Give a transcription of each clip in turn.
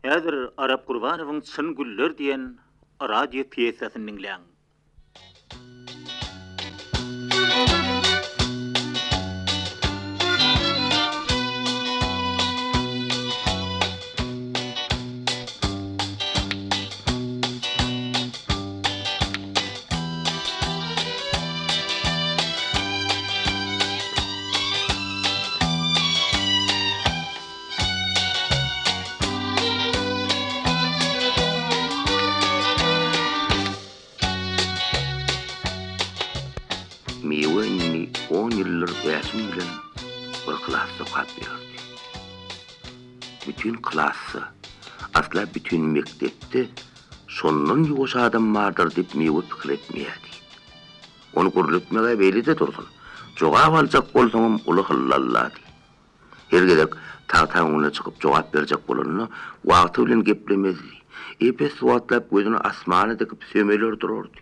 Häzir Arap Gurbanowyň Çyn güller diýen radio pýesasyny diňläň. Miwe indi on ýyldyr Bäşim bilen bir klasda okap ýördi. Bütin klasda, asla bütin mekdepde şondan ýuwaş adam bardyr diýip Miwe pikir etmeýärdi. Ony gürletmeg-ä beýle-de dursun, jogap aljak bolsaňam uly hyllallady. Her gezek tagta öňüne çykyp jogap berjek bolanda, wagty bilen geplemezdi. Ep-esli wagtlap gözüni asmana dikip sömeler durardy.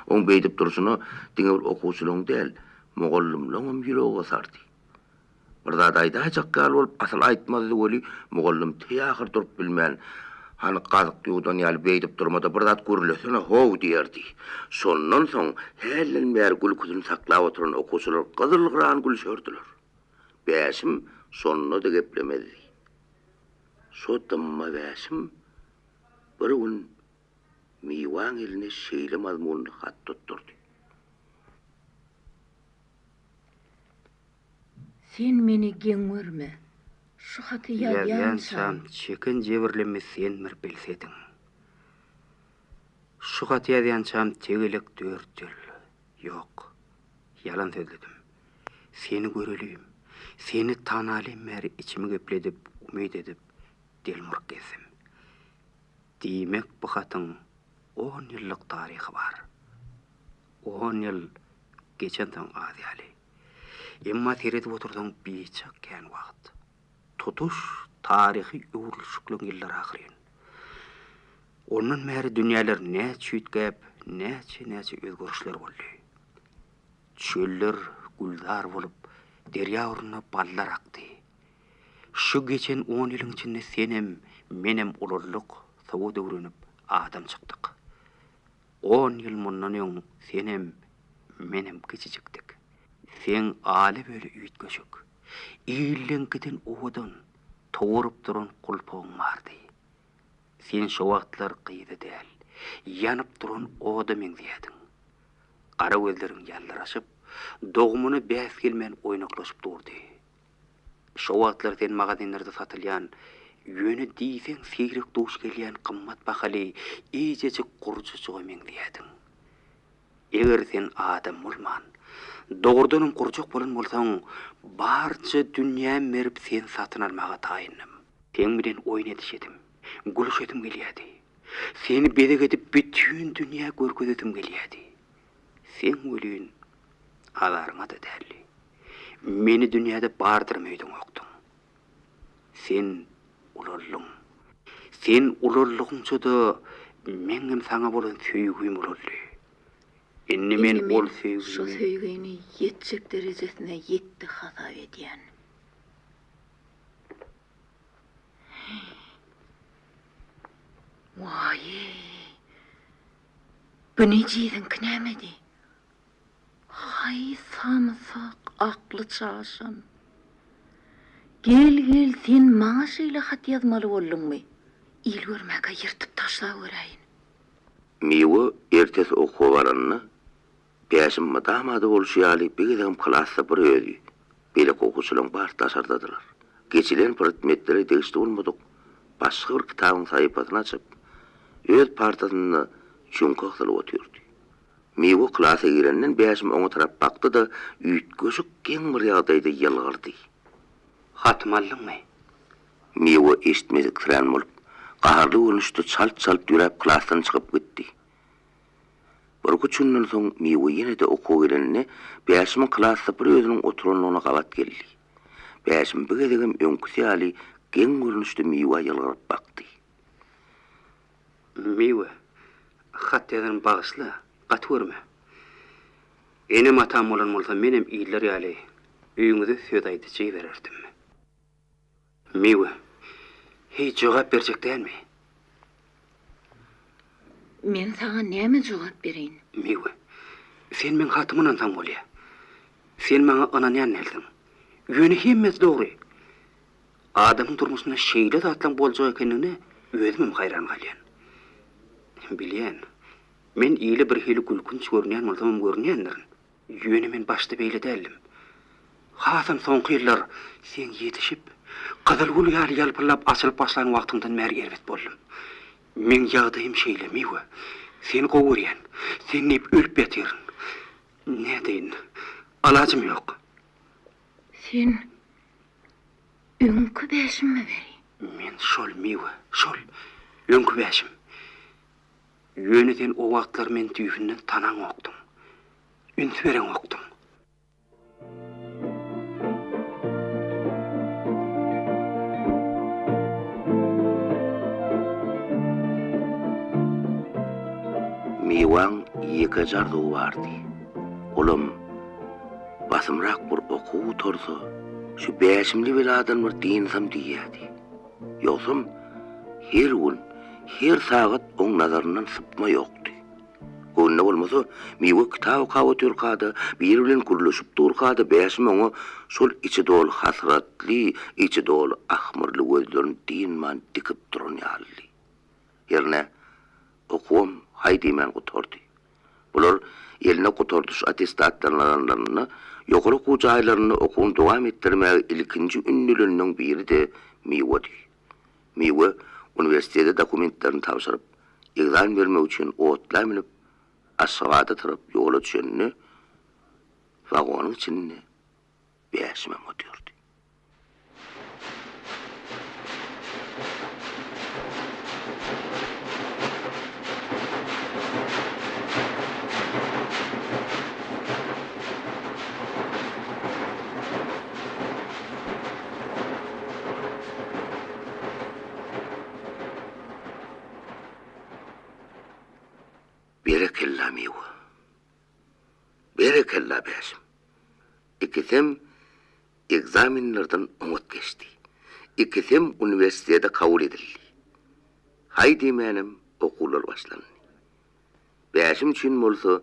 Oň beýdip durşuna diňe bir okuwçylaryň däl, mugallymlaryňam ýüregi gysardy. Bir zat aýdaýjak ýaly bolup asyl aýtmazdy weli, mugallym teý-ahyr durup bilmän, Hany gazyk ýuwdan ýaly beýdip durma-da bir zat gürlesene how diýerdi. Şondan soň hälden bäri gülküsini saklap oturan okuwçylar gyzyl-gyran gülşerdiler. Bäşim şonda-da geplemezdi. Şo dymma Bäşim bir gün Miwaň eline şeýle mazmunly hat tutdurdy. Sen meni geň görme. Şu haty ýazýançam. Ýazýançam çeken jebirlimi sen bir bilsediň. Şu haty ýazýançam tegelek dört ýyl. Ýok. Ýalan sözledim. Seni görelim, seni tanalym bäri içimi gepledip, umyt edip, delmuryp gezdim. Diýmek bu hatyň on ýyllyk taryhy bar. On ýyl geçensoň az ýaly. Emma seredip otursaň biçak kän wagt. Tutuş taryhy öwrülişikligiň ýyllary ahyryn. Ondan bäri dünýäler näçe üýtgäp, näçe-näçe özgerişler boldy. Çöller gülzar bolup, derýa ugrunda ballar akdy. Şu geçen on ýylyň içinde senem, menem ulaldyk, sowat öwrenip, adam çykdyk. On ýyl mundan öň senem, menem kiçijikdik. Seň ala-böle üýtgeşik, illeňkiden owadan, towaryp duran gulpagyň bardy. Sen şo wagtlar gyza däl, ýanyp duran oda meňzeýärdiň. Gara gözleriň ýaldyraşyp, dogumyna bäs gelmän oýnaklaşyp durdy. Şo wagtlar sen magazinlerde satylýan, ýöne diýseň seýrek duş gelýän gymmat bahaly eýjejik gurjajyga meňzeýärdiň. Eger sen adam bolman, dogrudanam gurjak bolan bolsaň, barja dünýämi berip seni satyn almaga taýyndym. Seň bilen oýun edişedim, gülüşesim gelýärdi. Seni bezeg edip bütin dünýä görkezesim gelýärdi. Seň welin azaryňa-da däldi. Meni dünýäde bardyrym öýdeňokdyň. Sen ulaldyň. Sen ulaldygyňça-da meňem saňa bolan söýgim ulaldy. Indi men Indi men ol şo söýgimi. söýgini ýetjek derejesine ýetdi hasap edýän. Waý-eý! Bu nejiziňki nämedi? Haý, samsyk, akly çaşan. Gel, gel, sen maňa şeýle hat ýazmaly bolduňmy? Il görmäkä ýyrtyp taşlap göräýin. Miwe ertesi okuwa baranda, Bäşim mydama-da bolşy ýaly bir gezegem klasda bir özi, beýleki okuwçylaryň barysy daşardadylar. Geçilen predmetlere degişli bolmadyk başga bir kitabyň sahypasyny açyp, öz partasynda çüňke gysylyp otyrdy. Miwe klasa girenden Bäşim oňa tarap bakdy-da, üýtgeşik geň bir ýagdaýda ýylgyrdy. Hatymy aldyňmy? Miwe eşitmediksirän bolup, gaharly görnüşde çalt-çalt ýöräp klasdan çykyp gitdi. Birküç günden soň Miwe ýene-de okuwa gelende, Bäşimiň klasda bir özüniň oturanlygyna gabat geldi. Bäşim bu gezegem öňküsi ýaly geň görnüşde Miwä ýylgyryp bakdy. Miwe, hat ýazanymy bagyşla, gaty görme. Enem-atam bolan bolsa menem iller ýaly öýüňize söz aýdyjy ibererdim. Miwe. Heý, jogap berjek dälmi? Men saňa näme jogap bereýin? Miwe, sen meň hatyma ynansaň bolýa. Sen maňa ynanýan dälsiň. Ýöne hemmesi dogry. Adamyň durmuşynda şeýle zatlaň boljak ekenligine özümem haýran galýan. Bilýän, men ile birhili gülkünç görünýän bolsamam görünýändirin. Ýöne men başda beýle däldim. Hasam soňky ýyllar seň ýetişip, gyzyl gül ýaly ýalpyldap açylyp başlan wagtyňdan bäri erbet boldum. Meň ýagdaýym şeýle, Miwe. Seni gowy görýän. Sen diýip ölüp ýatyryn. Nädeýin? Alajym ýok. Sen öňki bäşimmi beri? Men şol, Miwe, şol. Öňki bäşim. Ýöne sen o wagtlar meni düýbünden tanaňokdyň. Üns bereňokdyň. Miwaň ýekeje arzuwy bardy. Olam basymrak bir okuw gutarsa, şu bäşimli beladan bir dynsam diýýärdi. Ýogsam, her gün, her sagat oň nazaryndan sypma ýokdy. Göwnüne bolmasa, Miwe kitap okap otyrka-da, biri bilen gürleşip durka-da Bäşim oňa şol içi doly hasratly, içi doly ahmyrly gözlerini dynman dikip duran ýalydy. Hernä, okuwam haý diýmän gutardy. Bular eline gutardyş attestatlaryny alanlarynda, ýokary okuw jaýlarynda okuwyny dowam etdirmäge ilkinji ündelenleriň biri-de Miwedi. Miwe uniwersitete dokumentlerini tabşyryp, ekzamen bermek üçin otla münüp, Aşgabada tarap ýola düşende, wagonyň içinde Bäşimem otyrdy. Berekella Miwa. Berekella Bäşim. Ikisem ekzamenlerden oňat geçdi. Ikisem uniwersitete kabul edildi. Haý diýmänem okuwlar başlandy. Bäşim üçin bolsa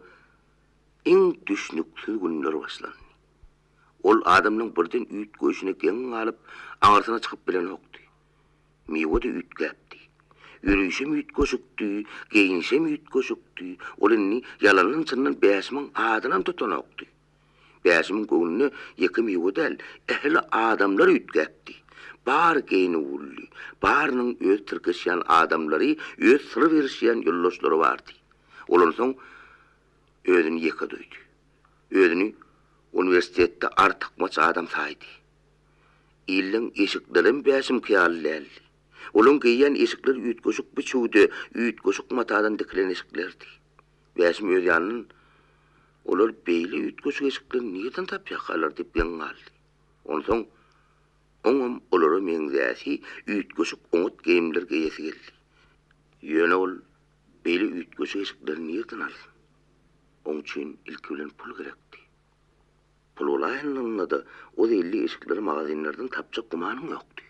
iň düşnüksiz günler başlandy. Ol adamlaň birden üýtgeýşine geň galyp, aňyrsyna çykyp bilenokdy. Miwe-de üýtgäpdi. Ýörişem üýtgeşikdi, geýnişem üýtgeşikdi. Ol indi ýalandan-çyndan Bäşimiň adynam tutanokdy. Bäşimiň göwnüne ýeke Miwe däl, ähli adamlar üýtgäpdi. Bary geýnüwli, barynyň öz tirkeşýän adamlary, öz syr berişýän ýoldaşlary bardy. Ol onsoň özüni ýeke duýdy. Özüni uniwersitetde artykmaç adam saýdy. Illeň eşiklerem Bäşimki ýaly däldi. Olaň geýýän eşikleri üýtgeşik biçüwde, üýtgeşik matadan dikilen eşiklerdi. Bäşim öz ýanyndan, Olar beýle üýtgeşik eşikleri nirden tapýarkalar diýip geň galdy. Onsoň oňam olara meňzäsi, üýtgeşik oňat geýimler geýesi geldi. Ýöne ol beýle üýtgeşik eşikleri nirden alsyn? Oň üçin ilki bilen pul gerekdi. Pul bolaýanlygynda-da o zeýilli eşikleri magazinlerden tapjak gümanyň ýokdy.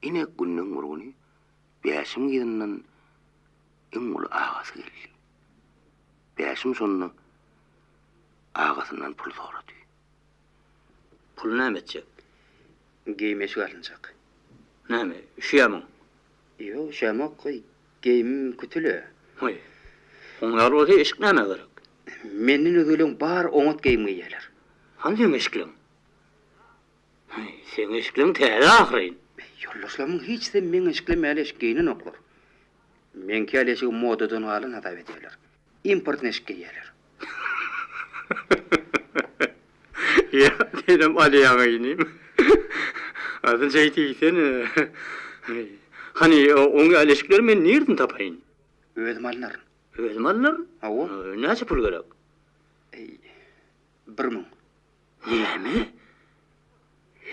Ine, günleň bir güni Bäşimiň yzyndan iň uly agasy geldi. Bäşim şonda agasyndan pul sorady. Puly näme etjek? Geýim-eşik alynjak. Näme, üşüýämiň? Ýok, üşämok, geýimim kütüle. Haý, oň ýaly bolsa eşik nämä gerek? Menden özgeleň bary oňat geýim geýýärler. Hany seň eşikleň? Haý, seň eşikleň täze ahyryn. Ýoldaşlarymyň hiçisem meň eşiklerim ýaly eşik geýnenoklar. Meňki ýaly eşigi modadan galan hasap edýärler. Importny eşik geýýärler. Ýa, senem alýaň inim. Asyl şeý diýsene. Hany, oň ýaly eşikleri men nirden tapaýyn? Özüm alnaryn. Özüm alnaryn? Hawa. Näçe pul gerek? Eý, 1000. Näme?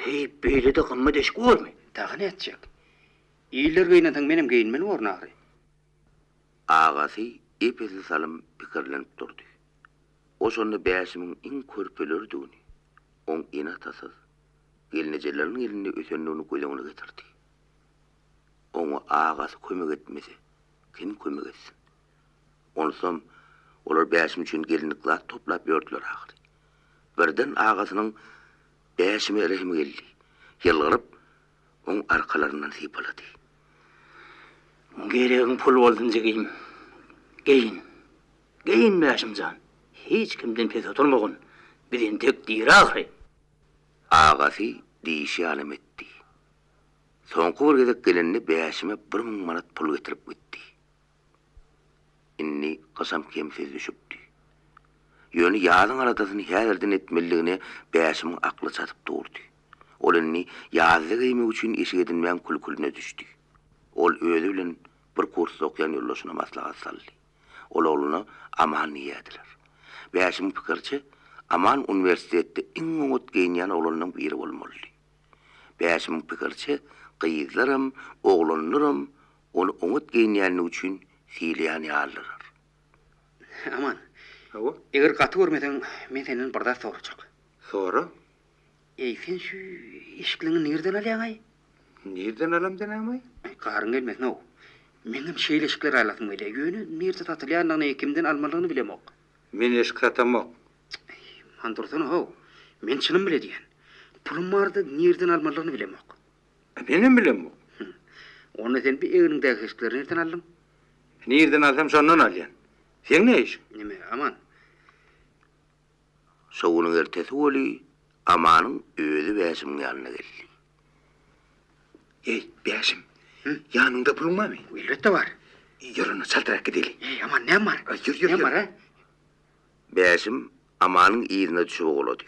Heý, beýle-de gymmat eşik bormy? Dagy nätjek? Iller geýnensoň menem geýinmeli borun ahyry. Agasy ep-esli salym pikirlenip durdy. O şonda Bäşimiň iň körpeleridigini, oň ene-atasyz, gelnejeleriniň elinde ösendigini göz öňüne getirdi. Oňa agasy kömek etmese, kim kömek etsin? Onsam, olar Bäşim üçin gelinlik zat toplap ýördüler ahyry. Birden agasynyň Bäşime rehimi geldi. Ýylgyryp, oň arkalaryndan sypalady. Geregiň pul bolsun jigim. Geýin. Geýin Bäşim jan. Hiç kimden pes oturmagyn. Biz entek diri ahyry. Agasy diýşi ýalam etdi. Soňky bir gezek gelende Bäşime 1000 manat pul getirip gitdi. Indi gyşam kemsiz düşüpdi. Ýöne ýazyň aladasyny häzirden etmelidigine Bäşimiň akly çatyp durdy. Ol indi ýazda geýmek üçin eşik edinmäň kül-külüne düşdi. Ol özi bilen bir kursda okýan ýoldaşyna maslahat saldy. Ol ogluna Aman diýýärdiler. Bäşimiň pikiriçe, Aman uniwersitetde iň oňat geýinýän oglanlaryň biri bolmalydy. Bäşimiň pikiriçe, gyzlaram, oglanlaram ony oňat geýinýänligi üçin sylaýan ýalydylar. Aman. Hawa. Eger gaty görmeseň, men senden bir zat sorajak. Sora. Eý, sen şu eşikleňi nirden alýaň-aý? Nirden alamda näme-aý? Aý, garyň gelmesin-ow. Meňem şeýle eşikler alasym gelýär. Ýöne nirde satylýandygyny, kimden almalydygyny bilemok. Men eşik satamok. Eý, han dursana-how. Men çynym bile diýýän. Pulum bardy, nirden almalydygyny bilemok. Menem bilemok. Hüm. Onda sen bi egniňdäki eşikleri nirden aldyň? Nirden alsam şondan alýan. Seň ne işiň? Neme, Aman? Şo günüň ertesi weli Amanyň özi Bäşimiň ýanyna geldi. Eý, Bäşim, ýanyňda puluň barmy? Elbetde bar. Ýör onda, çaltrak gideli. Eý, Aman, näme bar? Ýör, ýör, Näme bar, ýör. a? Bäşim Amanyň yzyna düşüp ugrady.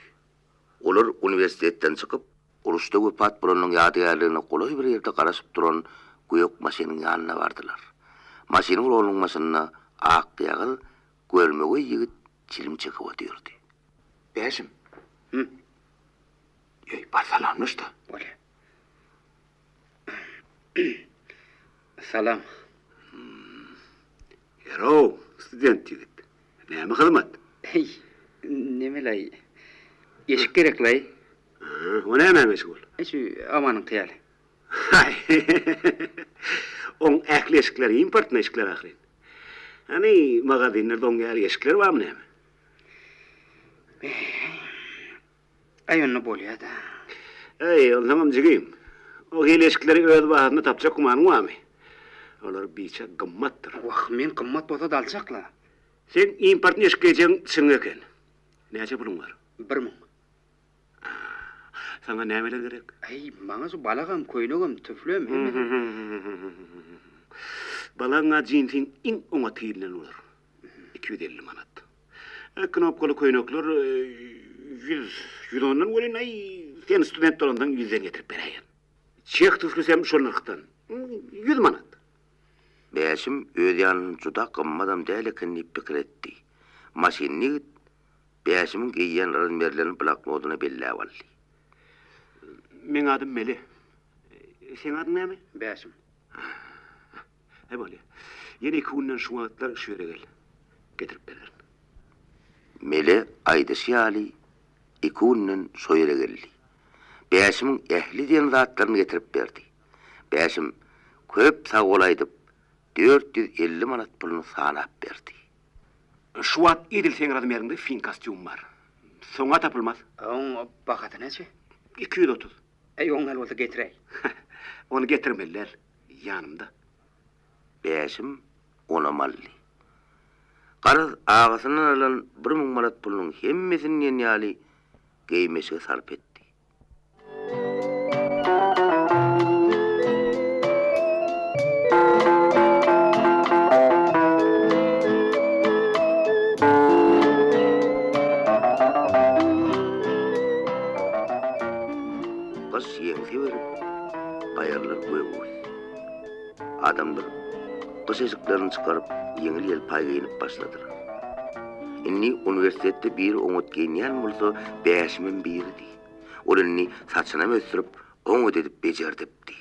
Olar uniwersitetden çykyp, uruşda wepat bolanyň ýadygärligine golaý bir ýerde garaşyp duran gök maşynyň ýanyna bardylar. Maşynyň rolunyň başynda akýagyz, görmegeý ýigit çilim çekip otyrdy. Bäşim. Hü? Eý, bar salamlaş-da. Bolýa. Salam. Ýer-ow, student ýigit. Näme hyzmat? Eý, neme-laý, eşik gerek-laý. Hä, o nämä meşgul? Eý, şu Amanyňky ýaly. Haý, oň ähli eşikleri importnyý eşikler ahyryn. Hany, magazinlerde oň ýaly eşikler barmy näme? Aý, onda bolýa-da. Eý, onsoňam jigim, o hili eşikleri öz bahasynda tapjak gümanyň barmy? Olar biçak gymmatdyr. Wah, men gymmat bolsa-da aljak-la. Seň importnyý eşik geýjegiň çynyň eken. Näçe puluň bar? 1000. Saňa nämeler gerek? Äý, maňa şu balagam, köýnegem, tüflem, hemmesi. Balagyň-a jinsiň iň oňat hilinden bolar. 250 manat. Knopkaly köýnekler ýüz, ýüz ondan welin, aý, sen student bolansoň ýüzden getirip beräýen. Çeh tüflüsem şol nyrhdan. Ýüz manat. Bäşim öz ýanyndan juda gymmadam däl eken diýip pikir etdi. Maşynly ýigit Bäşimiň geýýän razmerlerini bloknodyna belläp aldy. Meň adym Mele. Seň adyň näme? Bäşim. Hä, bolýa. Ýene iki günden şu wagtlar şu ýere gel. Getirip bererin. Mele aýdyşy ýaly, iki günden şo ýere geldi. Bäşimiň ähli diýen zatlaryny getirip berdi. Bäşim köp sag bol aýdyp, 450 manat puluny sanap berdi. Şu wagt edil seň razmeriňde fin kostýum bar. Soňa tapylmaz. Oň bahasy näçe? 230. Äý, oň ýaly bolsa getiräý. Ony getirmeli däl. Ýanymda. Bäşim onam aldy. Garaz, agasyndan alan 1000 manat pulunyň hemmesini diýen ýaly geýim-eşige sarp etdi. Gyş ýeňse berip, baýyrlar gök öwüsdi. Adamlar gyş eşiklerini çykaryp, ýeňil-ýelpaý geýnip başladylar. Indi uniwersitetde biri oňat geýinýän bolsa, Bäşimem biridi. Ol indi saçynam ösdürip, oňat edip bejerdipdi.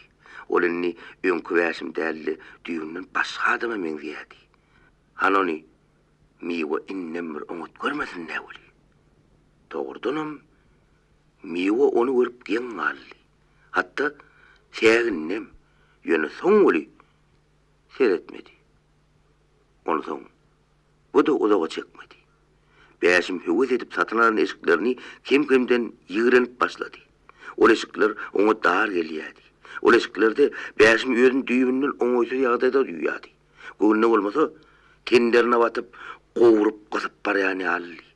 Ol indi öňki Bäşim däl-de, düýbünden başga adama meňzeýärdi. Hany ony Miwe indem bir oňat görmesin-dä weli. Dogrudanam, Miwe ony görüp geň galdy. Hatda sägindem. Ýöne soň weli seretmedi. Onsoň bu-da uzaga çekmedi. Bäşim höwes edip satyn alan eşiklerini kem-kemden ýigrenip başlady. Ol eşikler oňa dar gelýärdi. Ol eşiklerde Bäşim özüni düýbünden oňaýsyz ýagdaýda duýýardy. Göwnüne bolmasa, tenlerine batyp, gowrup, gysyp barýan ýalydy.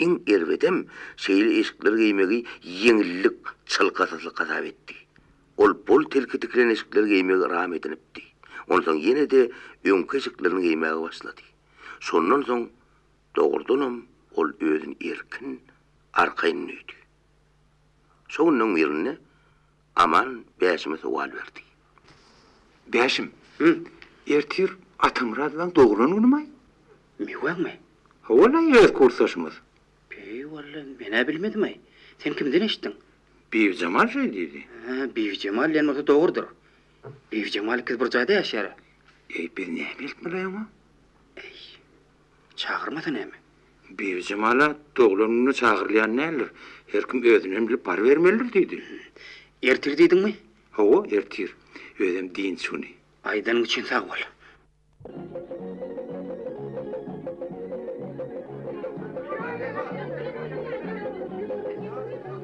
Iň erbedem, şeýle eşikleri geýmegi ýeňillik, çylkasyzlyk hasap etdi. Ol bol-telki tikilen eşikleri geýmegi ram edinipdi. Onsoň ýene-de öňki eşiklerini geýmäge başlady. Şondan soň, dogrudanam, ol özüni erkin, arkaýyn duýdy. Şo günleň birinde Aman Bäşime sowal berdi. Bäşim, ertir Atamyrat bilen doglan günümaý? Miweňmi? Hawa-laý, öz kursdaşymyz. Beý, walla, men-ä bilmedim-aý. Sen kimden eşitdiň? Bibijemal şeý diýdi. Hä, Bibijemal diýen bolsa dogrudyr. Bibijemal ikiz bir jaýda ýaşaýar-a. Eý, biz näme eltmeli-aý oňa? Eý, çagyrmasa näme? Bibijemal-a doglan gününe çagyrylýan däldir. Her kim özünden bilip barybermelidir diýdi. Ertir diýdiňmi? Hawa, ertir. Özem dynç güni. Aýdanyň üçin sag bol.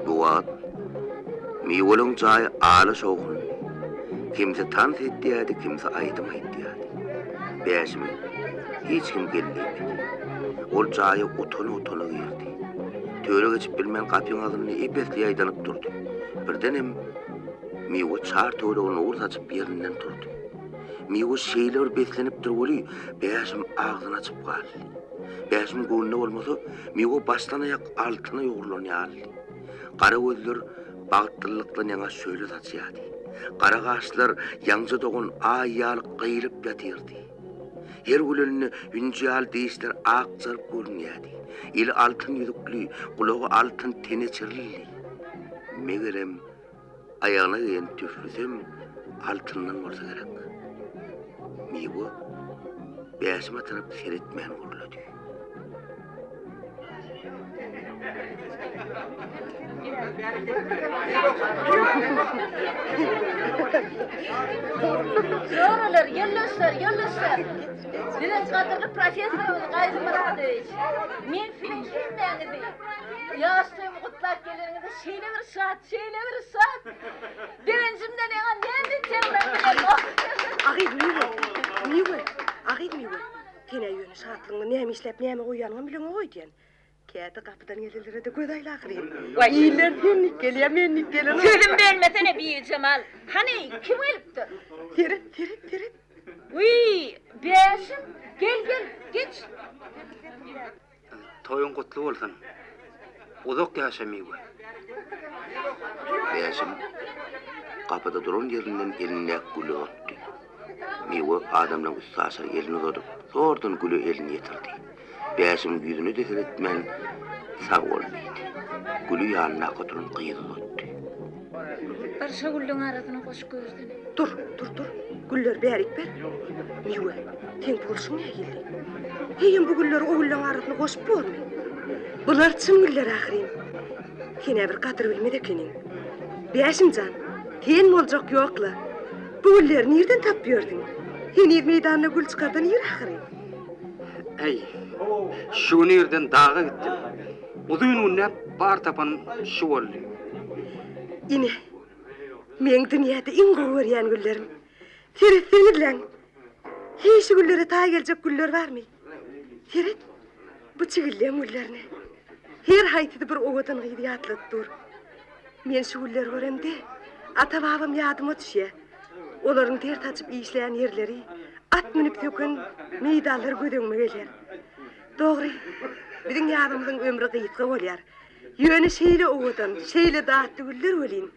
Bu wagt Miweliň jaýy ala şowhundy. Kimsi tans edýärdi, kimsi aýdym aýdýardy. Bäşime hiç kim gel diýmedi. Ol jaýa utana-utana girdi. Töre geçip bilmän gapyň agzynda ep-esli ýaýdanyp durdy. Birdenem Miwe çar töwerege nur saçyp ýerinden turdy. Miwe şeýle bir beslenipdir weli, Bäşim agzyny açyp galdy. Bäşimiň göwnüne bolmasa, Miwe başdan-aýak altyna ýugrulan ýalydy. Gara gözler bagtlylykdan ýaňa şöhle saçýardy. Gara gaşlar ýaňja dogan aý ýaly gyýlyp ýatyrdy. Her gülende hünji ýaly dişler akjaryp görünýärdi. Eli altyn ýüzükli, gulagy altyn teneçirlidi. Megerem, Aýagyna geýen tüflüsem altyndan bolsa gerek. Miwe Bäşime tarap seretmän gürledi. Joralar, ýoldaşlar, ýoldaşlar! Biziň gadyrly professorymyz Gaýgy Myradowiç, men siziň hemmäňizi ýaş toýumy gutlap geleniňize şeýle bir şat, şeýle bir şat! Begenjimden ýaňa näme etjegimem bilemok. Agyz Miwe, Miwe, agyz Miwe, sen-ä ýöne şatlygyňdan näme işläp, näme goýýanyňam bileňok öýdýän. Käte gapydan gelenlere-de göz aýla ahyryn. Iller senlik gelýär, menlik gelenok. Sözüm bölmesene, Bibijemal. Hany, kim gelipdir? Seret, seret, seret. Wiý, Bäşim, gel, gel, geç. Toýuň gutly bolsun. Uzak ýaşa Miwe. Bäşim gapyda duran ýerinden elindäki güli uzatdy. Miwe adamlaryň üstaşyr elini uzadyp, zordan güle elini ýetirdi. Bäşimiň ýüzüne-de seretmän, Sag bol diýdi. Güli ýanyndaky oturan gyza uzatdy. Bir şo güllüň arasyna goşup görsene. Dur, dur, dur. Gülleri bärik ber. Miwe, seň bolşuň nähili? Heýem bu gülleri o gülleň arasyna goşup bormy? Bular çyn güller ahyryn. Sen-ä bir gadyr bilmez ekeniň. Bäşim jan, sen boljak ýok-la. Bu gülleri nirden tapyp ýörsüň? Heniz meýdanda gül çykardan ir ahyryn. Äý, şu gün irden daga gitdim. Uzyn günläp bar tapanym şu boldy. Ine, meň dünýäde iň gowy görýän güllerim. Seretseňizläň, heý şu güllere taý geljek güller barmy? Seret, bu çigilleň güllerine. Her haýsysy bir owadan gyzy ýatladyp dur. Men şu gülleri göremde, ata-babam ýadyma düşýär. Olaryň ter saçyp işlän ýerleri, at münüp söken meýdanlary göz öňüme gelýär. Dogry, biziň ýazymyzyň ömri gysga bolýar. Ýöne şeýle owadan, şeýle datly güller welin,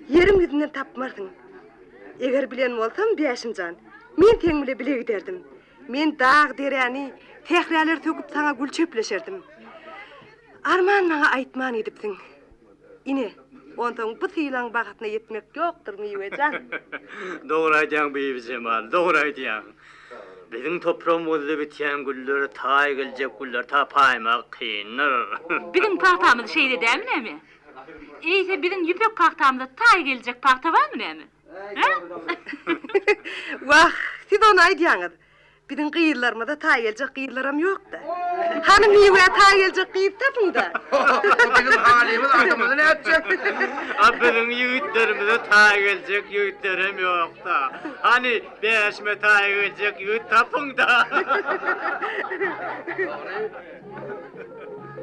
ýeriň ýüzünden tapmarsyň. Eger bilen bolsam, Bäşim jan, men seň bile bile giderdim. Men dag-deräni, sähralary söküp saňa gül çöpleşerdim. Arman maňa aýtman gidipsiň. Ine, onsoň bu sylagyň bahasyna ýetmek ýokdur, Miwe jan. Dogry aýdýaň, Bibijemal, dogry aýdýaň. Biziň topragymyzda bitýän güllere taý geljek güller tapaýmak kyndyr. Biziň pagtamyz şeýle dälmi näme? Eýse biziň ýüpek pagtamyza taý geljek pagta barmy näme? Hä? Wah, siz ony aýdýaňyz. Biziň gyzlarymyza taý geljek gyzlaram ýok-da. Hany Miwä taý geljek gyz tapyň-da. Biziň halymyz adymyzy nätjek? A biziň ýigitlerimize taý geljek ýigitlerem ýok-da. Hany Bäşime taý geljek ýigit tapyň-da.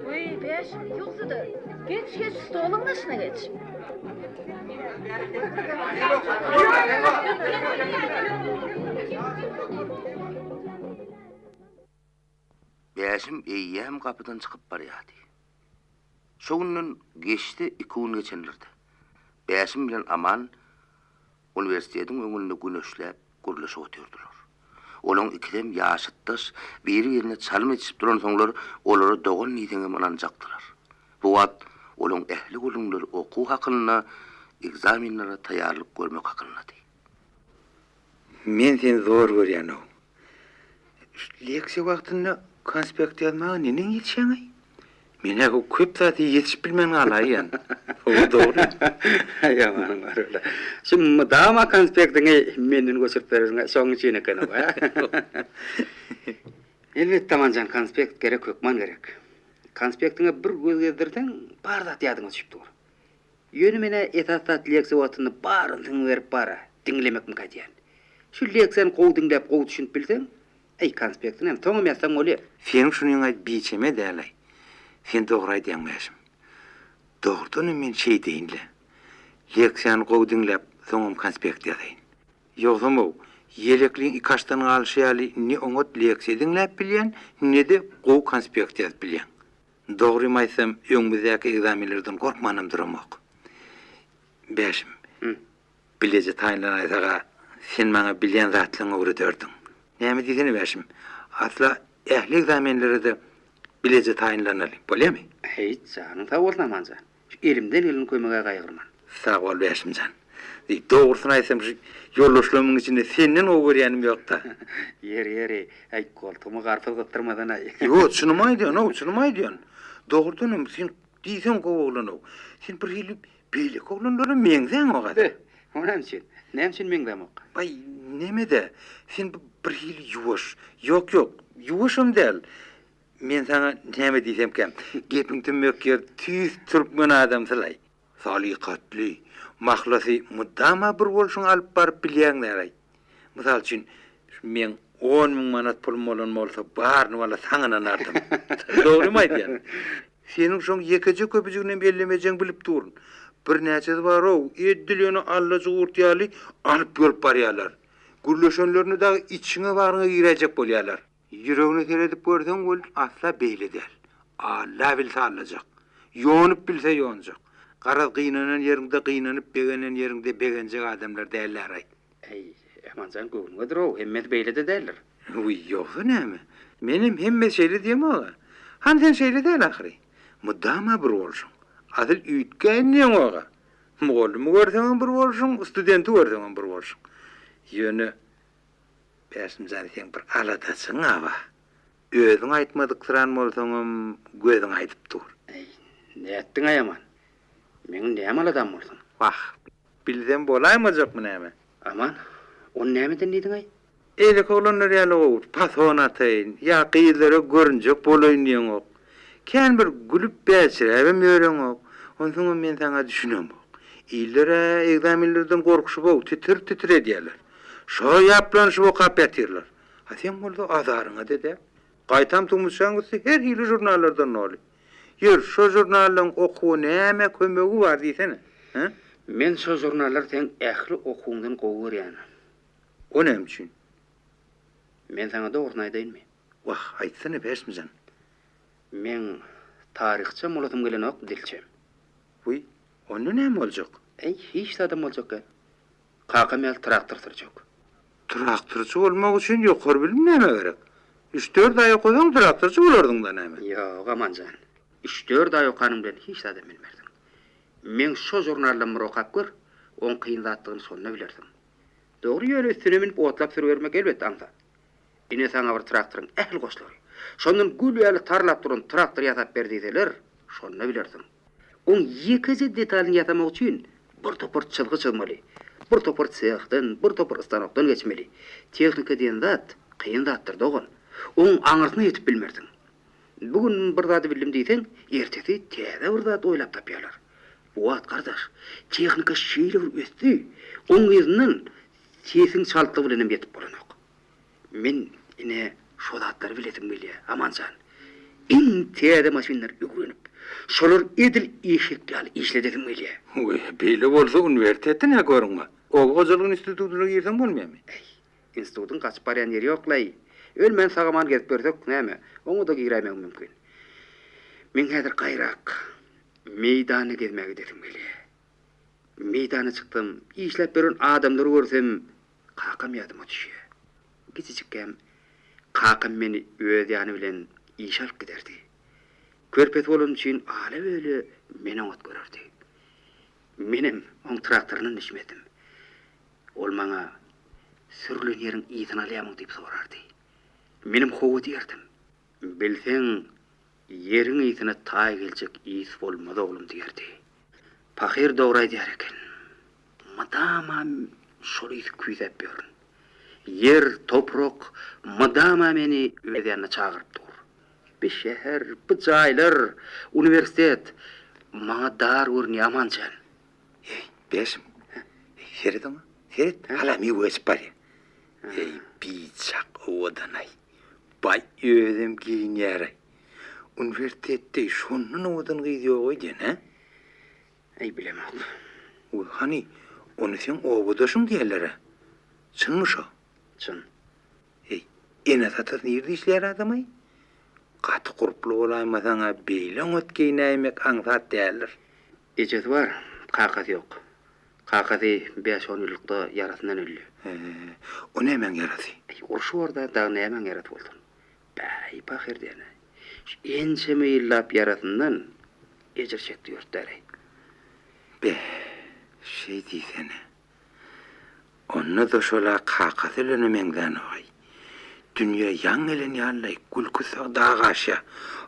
Wiý, Bäşim, ýogsa-da, geç, geç, stoluň başyna geç. Bäşim eýýäm gapydan çykyp barýardy. Şo günden geçdi iki gün geçenlerde. Bäşim bilen Aman uniwersitetiň öňünde güneşläp gürleşip otyrdylar. Olaň ikisem ýaşytdaş, biri-birine çalym edişip duransoňlar, olara dogan diýseňem ynanjakdylar. Bu wagt olaň ähli gürrüňleri okuw hakynda, ekzamenlere taýýarlyk görmek hakyndady. Men seni zor görýän-ow. Şu leksiýa wagtynda konspekt ýazmaga neneň ýetişýäň-aý? Men-ä köp zady ýetişip bilmän galaýýan. Hawa, dogry. Ýamanyň bar öle. Şu mydama konspektiňi menden göçürip berersiň-ä, şoň üçin eken-ow, hä? Elbetde, Amanjan, konspekt gerek, hökman gerek. Konspektiňe bir göz gezdirseň, bar zat ýadyňa düşüp dur. Ýöne men-ä esasy zat leksiýa wagtynda bar ünsüňi berip bar-a, diňlemekmikä diýýän. Şu leksiýany gowy diňläp, gowy düşünip bilseň, äý, konspektinem soňam ýazsaň bolýar. Seniň şunyňaý biçeme däl-aý. Sen dogry aýdýaň Bäşim. Dogrudanam men şeýdeýin-le. Leksiýany gowy diňläp, soňam konspekt ýazaýyn. Ýogsam-ow, ýelekliň ikaçdan galyşy ýaly ne oňat leksiýa diňläp bilýän, ne-de gowy konspekt ýazyp bilýäň. Dogrymy aýtsam, öňümizdäki ekzamenlerden gorkmanam duramok. Bäşim, bileje taýynlanaýsag-a, sen maňa bilýän zatlaryňy öwrederdiň. Näme diýsene, Bäşim, asla ähli ekzamenlere-de bileje taýynlanaly, bolýamy? Heý, janyň sag bolsun, Amanjan. Şu elimden gelen kömege gaýgyrman. Sag bol, Bäşimjan. Dogrusyny aýtsam, şu ýoldaşlarymyň içinde senden gowy görýänim ýok-da. Ýeri, ýeri, äý, goltugyma garpyz gysdyrmasana-aý. Ýok, çynymy aýdýan-ow, çynymy aýdýan. Dogrudanam, sen diýseň gowy oglan-ow. Sen birhili beýleki oglanlara meňzäňok-a. Beh, o näme üçin? Näme üçin meňzämok? Baý, neme-dä, sen birhili ýuwaş. Ýok, ýok, ýuwaşam däl. Men saňa näme diýsemkäm, gepiň tümmek ýeri tüýs türkmen adamsy-laý. Salykatly, mahlasy mydama bir bolşuňy alyp baryp bilýäň däl-aý. Mysal üçin, şu meň 10 000 manat pulum bolan bolsa, baryny walla saňa ynanardym. Dogrymy aýdýan? Seniň şoň ýekeje köpüjiginem ellemejegiňi bilip durun. Birnäçesi bar-ow, edil ýöne allajy gurt ýaly alyp ýolup barýarlar. Gürleşenlerinde dagy içiňe-bagryňa giräýjek bolýarlar. Ýüregine seredip görseň welin asla beýle däl. Alla bilse allajak. Ýonup bilse ýonjak. Garaz gynanan ýeriňde gynanyp begenen ýeriňde begenjek adamlar dälläraý. Äý, Amanjan göwnüňedir-ow, hemmesi beýle-de däldir. Wiý, ýogsa näme? Menem hemmesi şeýle diýemog-a. Hany sen şeýle däl ahyry. Mydama bir bolşuň. Asyl üýtgäýin diýeňog-a. Mugallymy görseňem bir bolşuň, studenti görseňem bir bolşuň. Ýöne Bäşimjan seň bir aladaçyň-a bar. Özüň aýtmadyksyran bolsaňam, gözüň aýdyp dur. Äý, nätdiň-aý Aman? Meň näme aladam bolsun? Wah, bilsem bolaýmajakmy näme? Aman, ony nämeden diýdiň-aý? Beýleki oglanlar ýaly gowy fason ataýyn, ýa gyzlara görünjek bolaýyn diýeňok. Kän bir gülüp bälçiräbem ýöreňok. Onsoňam men saňa düşünemok. Iller-ä ekzamenlerden gorkuşyp-ow, titir-titir edýärler. Şo ýaplanyşyp okap ýatyrlar. A seň bolsa azaryňa-da däl. Gaýtam tumşugaň üsti her hili žurnallardan doly. Ýör, şo žurnallaryň okuwa näme kömegi bar diýsene, hä? Men şo žurnallary seň ähli okuwyňdan gowy görýän. O näme üçin? Men saňa dogrusyny aýdaýynmy? Wah, aýtsana, Bäşimjan. Meň taryhçam bolasym gelenok, dilçem. Wiý, onda näme boljak? Äý, hiç zadam boljak däl. Kakam ýaly traktor sürjek. Traktorçy bolmak üçin ýokary bilim nämä gerek? Üç-dört aý okasaň traktorçy bolardyň-da näme? Ýok, Amanjan. Üç-dört aý okanyň bilen hiç zadam bilmersiň. Meň şo žurnaldan bir okap gör, oň kyn zatdygyny şonda bilersiň. Dogry, ýöne üstüne münüp otlap sürübermek elbetde aňsat. Ine saňa bir traktoryň ähli goşlary. Şondan gül ýaly tarlap duran traktor ýasap ber diýseler, şonda bilersiň. Oň ýekeje detalyny ýasamak üçin bir topar çyzgy çyzmaly. Bir topar sehden, bir topar stanokdan geçmeli. Tehnika diýen zat kyn zatdyr, dogan. Oň aňyrsyna ýetip bilmersiň. Bu gün bir zady bildim diýseň, ertesi täze bir zat oýlap tapýarlar. Bu wagt gardaş, tehnika şeýle bir ösdi, oň yzyndan sesiň çaltlygy bilenem ýetip bolanok. Men ine şo zatlary bilesim gelýär, Amanjan. Iň täze maşynlary öwrenip, şolary edil eşek ýaly işledesim gelýär. Weý, beýle bolsa uniwersitetde nä görüň bar? Oba hojalyk institutyna girseň bolmaýarmy? Äý, institutyň gaçyp barýan ýeri ýok-laý. Ölmän sag-aman gezip ýörsek, näme, oňa-da giräýmegim mümkin. Meň häzir gaýrak meýdana gezmäge gidesim gelýär. Meýdana çyksam, işläp ýören adamlary görsem, kakam ýadyma düşýär. Kiçijikkäm kakam meni öz ýany bilen işe alyp giderdi. Körpesi bolanym üçin ala-böle meni oňat görerdi. Menem oň traktoryndan düşmezdim. Ol maňa, Sürlen ýeriň ysyny alýamyň diýip sorardy. Menem hawa diýerdim. Bilseň, ýeriň ysyna taý geljek ys bolmaz oglum diýerdi. Pahyr dogry aýdýar eken. Mydama şol ysy küýsäp ýörün. Ýer, toprak mydama meni öz ýanyna çagyryp dur. Bi şäher, bi jaýlar, uniwersitet maňa dar görünýär Amanjan. Eý, Bäşim, seret oňa, seret, hala miwe içip barýar. Eý, biçak owadan-aý. Baý, özem geýinýär-aý. Uniwersitetde şondan owadan gyz ýok öýdýän, hä? Äý, bilemok. Wiý, hany, ony seň obadaşyň diýýärler-ä. Çynmy şo? Çyn. Eý, enesi-atasy nirde işleýär adam-aý? Gaty gurply bolaýmasaň-a beýle oňat geýnäýmek aňsat däldir. Ejesi bar, kakasy ýok. Kakasy bäş-on ýyllykda ýarasyndan öldi. He, o nämäň ýarasy? Äý, uruş bor-da, dagy nämäň ýarasy bolsun. Bäý, pahyr diýen-ä. Şu ençeme ýyllap ýarasyndan ejir çekdi ýörtdäreý. Be, şeý diýsene. Onda-da şol-a kakasy ölene meňzänok-aý. Dünýä ýaň gelen ýaly-laý, gülküsi dag aşýa.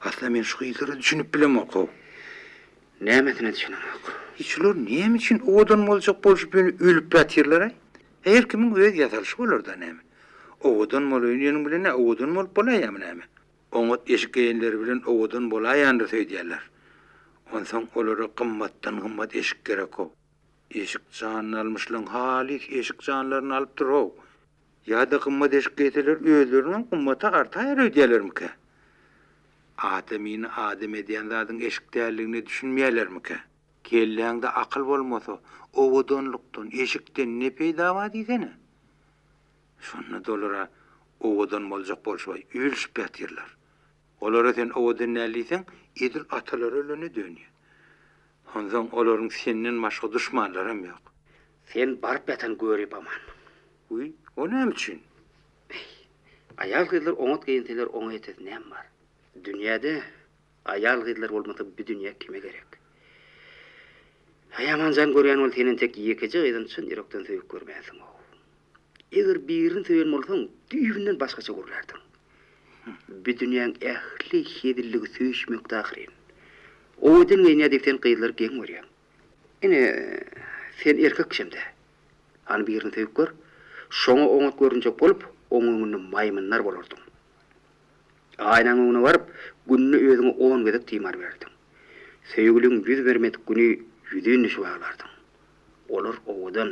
Asla men şu gyzlara düşünip bilemok-ow. Nämesine düşüneňok? Şular näme üçin owadan boljak bolşup ýöne ölüp ýatyrlar-aý? Her kimiň öz ýasalyşy bolar-da näme. Owadan bolaýyn diýeniň bilen nä owadan bolup bolaýýamy näme? Oňat eşik geýenleri bilen owadan bolaýandyr öýdýärler. Onsoň olara gymmatdan-gymmat eşik gerek-ow. Eşik janyny almyşlaň halys eşik janlaryny alypdyr-ow. Ýa-da gymmat eşik geýseler özleriniňem gymmaty artaýar öýdýärlermikä? Adamyny adam edýän zadyň eşik däldigine düşünmeýärlermikä? Kelläňde akyl bolmasa, owadanlykdan, eşikden ne peýda bar diýsene? Şonda-da olar-a owadan boljak bolşubaý üýlüşip ýatyrlar. Olara sen owadan däl diýseň, edil atalary ölene dönýär. Onsoň olaryň senden başga duşmanlaram ýok. Sen baryp ýatan görip aman. Wiý, o näme üçin? Eý, aýal-gyzlar oňat geýinseler oňa ýetesi näme bar? Dünýäde aýal-gyzlar bolmasa bu dünýä kime gerek? Aý Amanjan görýän bol sen entek ýekeje gyzam çyn ýürekden söýüp görmänsiň-ow. Eger birini söýen bolsaň düýbünden başgaça gürlärdiň. Bu dünýäň ähli hezilligi söýüşmekde ahyryn. Owadan geýinýär diýip sen gyzlary geň görýäň. Ine, sen erkek kişem-dä. Hany birini söýüp gör. Şoňa oňat görünjek bolup, oň öňünde maýmynlar bolardyň. Aýnaň öňüne baryp, günde özüňe on gezek timar bererdiň. Söýgüliň ýüz bermedik güni ýüzin düşüp aglardyň. Olar owadan,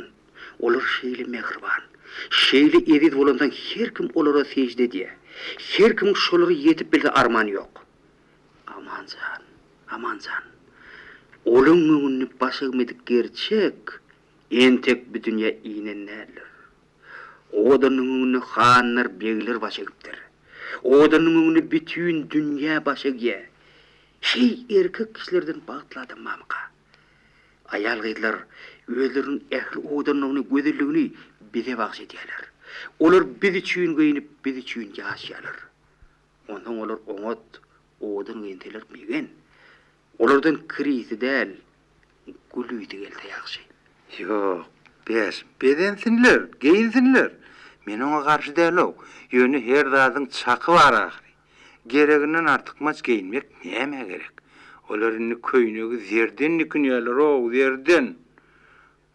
olar şeýle mähriban, şeýle eziz bolansoň her kim olara sežde edýär. Her kimiň şolara ýetip bilse armany ýok. Aman jan, Aman jan. Olaň öňünde baş egmedik gerçek entek bu dünýä inen däldir. Owadanyň öňünde hanlar, begler baş egipdir. Owadanyň öňünde bütin dünýä baş egýär. Heý, erkek kişilerden bagtly adam barmyka? Aýal-gyzlar özleriniň ähli owadanlygyny, gözelligini bize bagyş edýärler. Olar biz üçin geýnip, biz üçin ýaşaýarlar. Onsoň olar oňat, owadan geýinseler begen. Olardan kir ysy däl, gül ysy gelse ýagşy. Ýok, Bäş, bezensinler, geýinsinler. Men oňa garşy däl-ow. Ýöne her zadyň çaky bar ahyry. Gereginden artykmaç geýinmek nämä gerek? Olar indi köýnegi zerden dikinýärler-ow, zerden!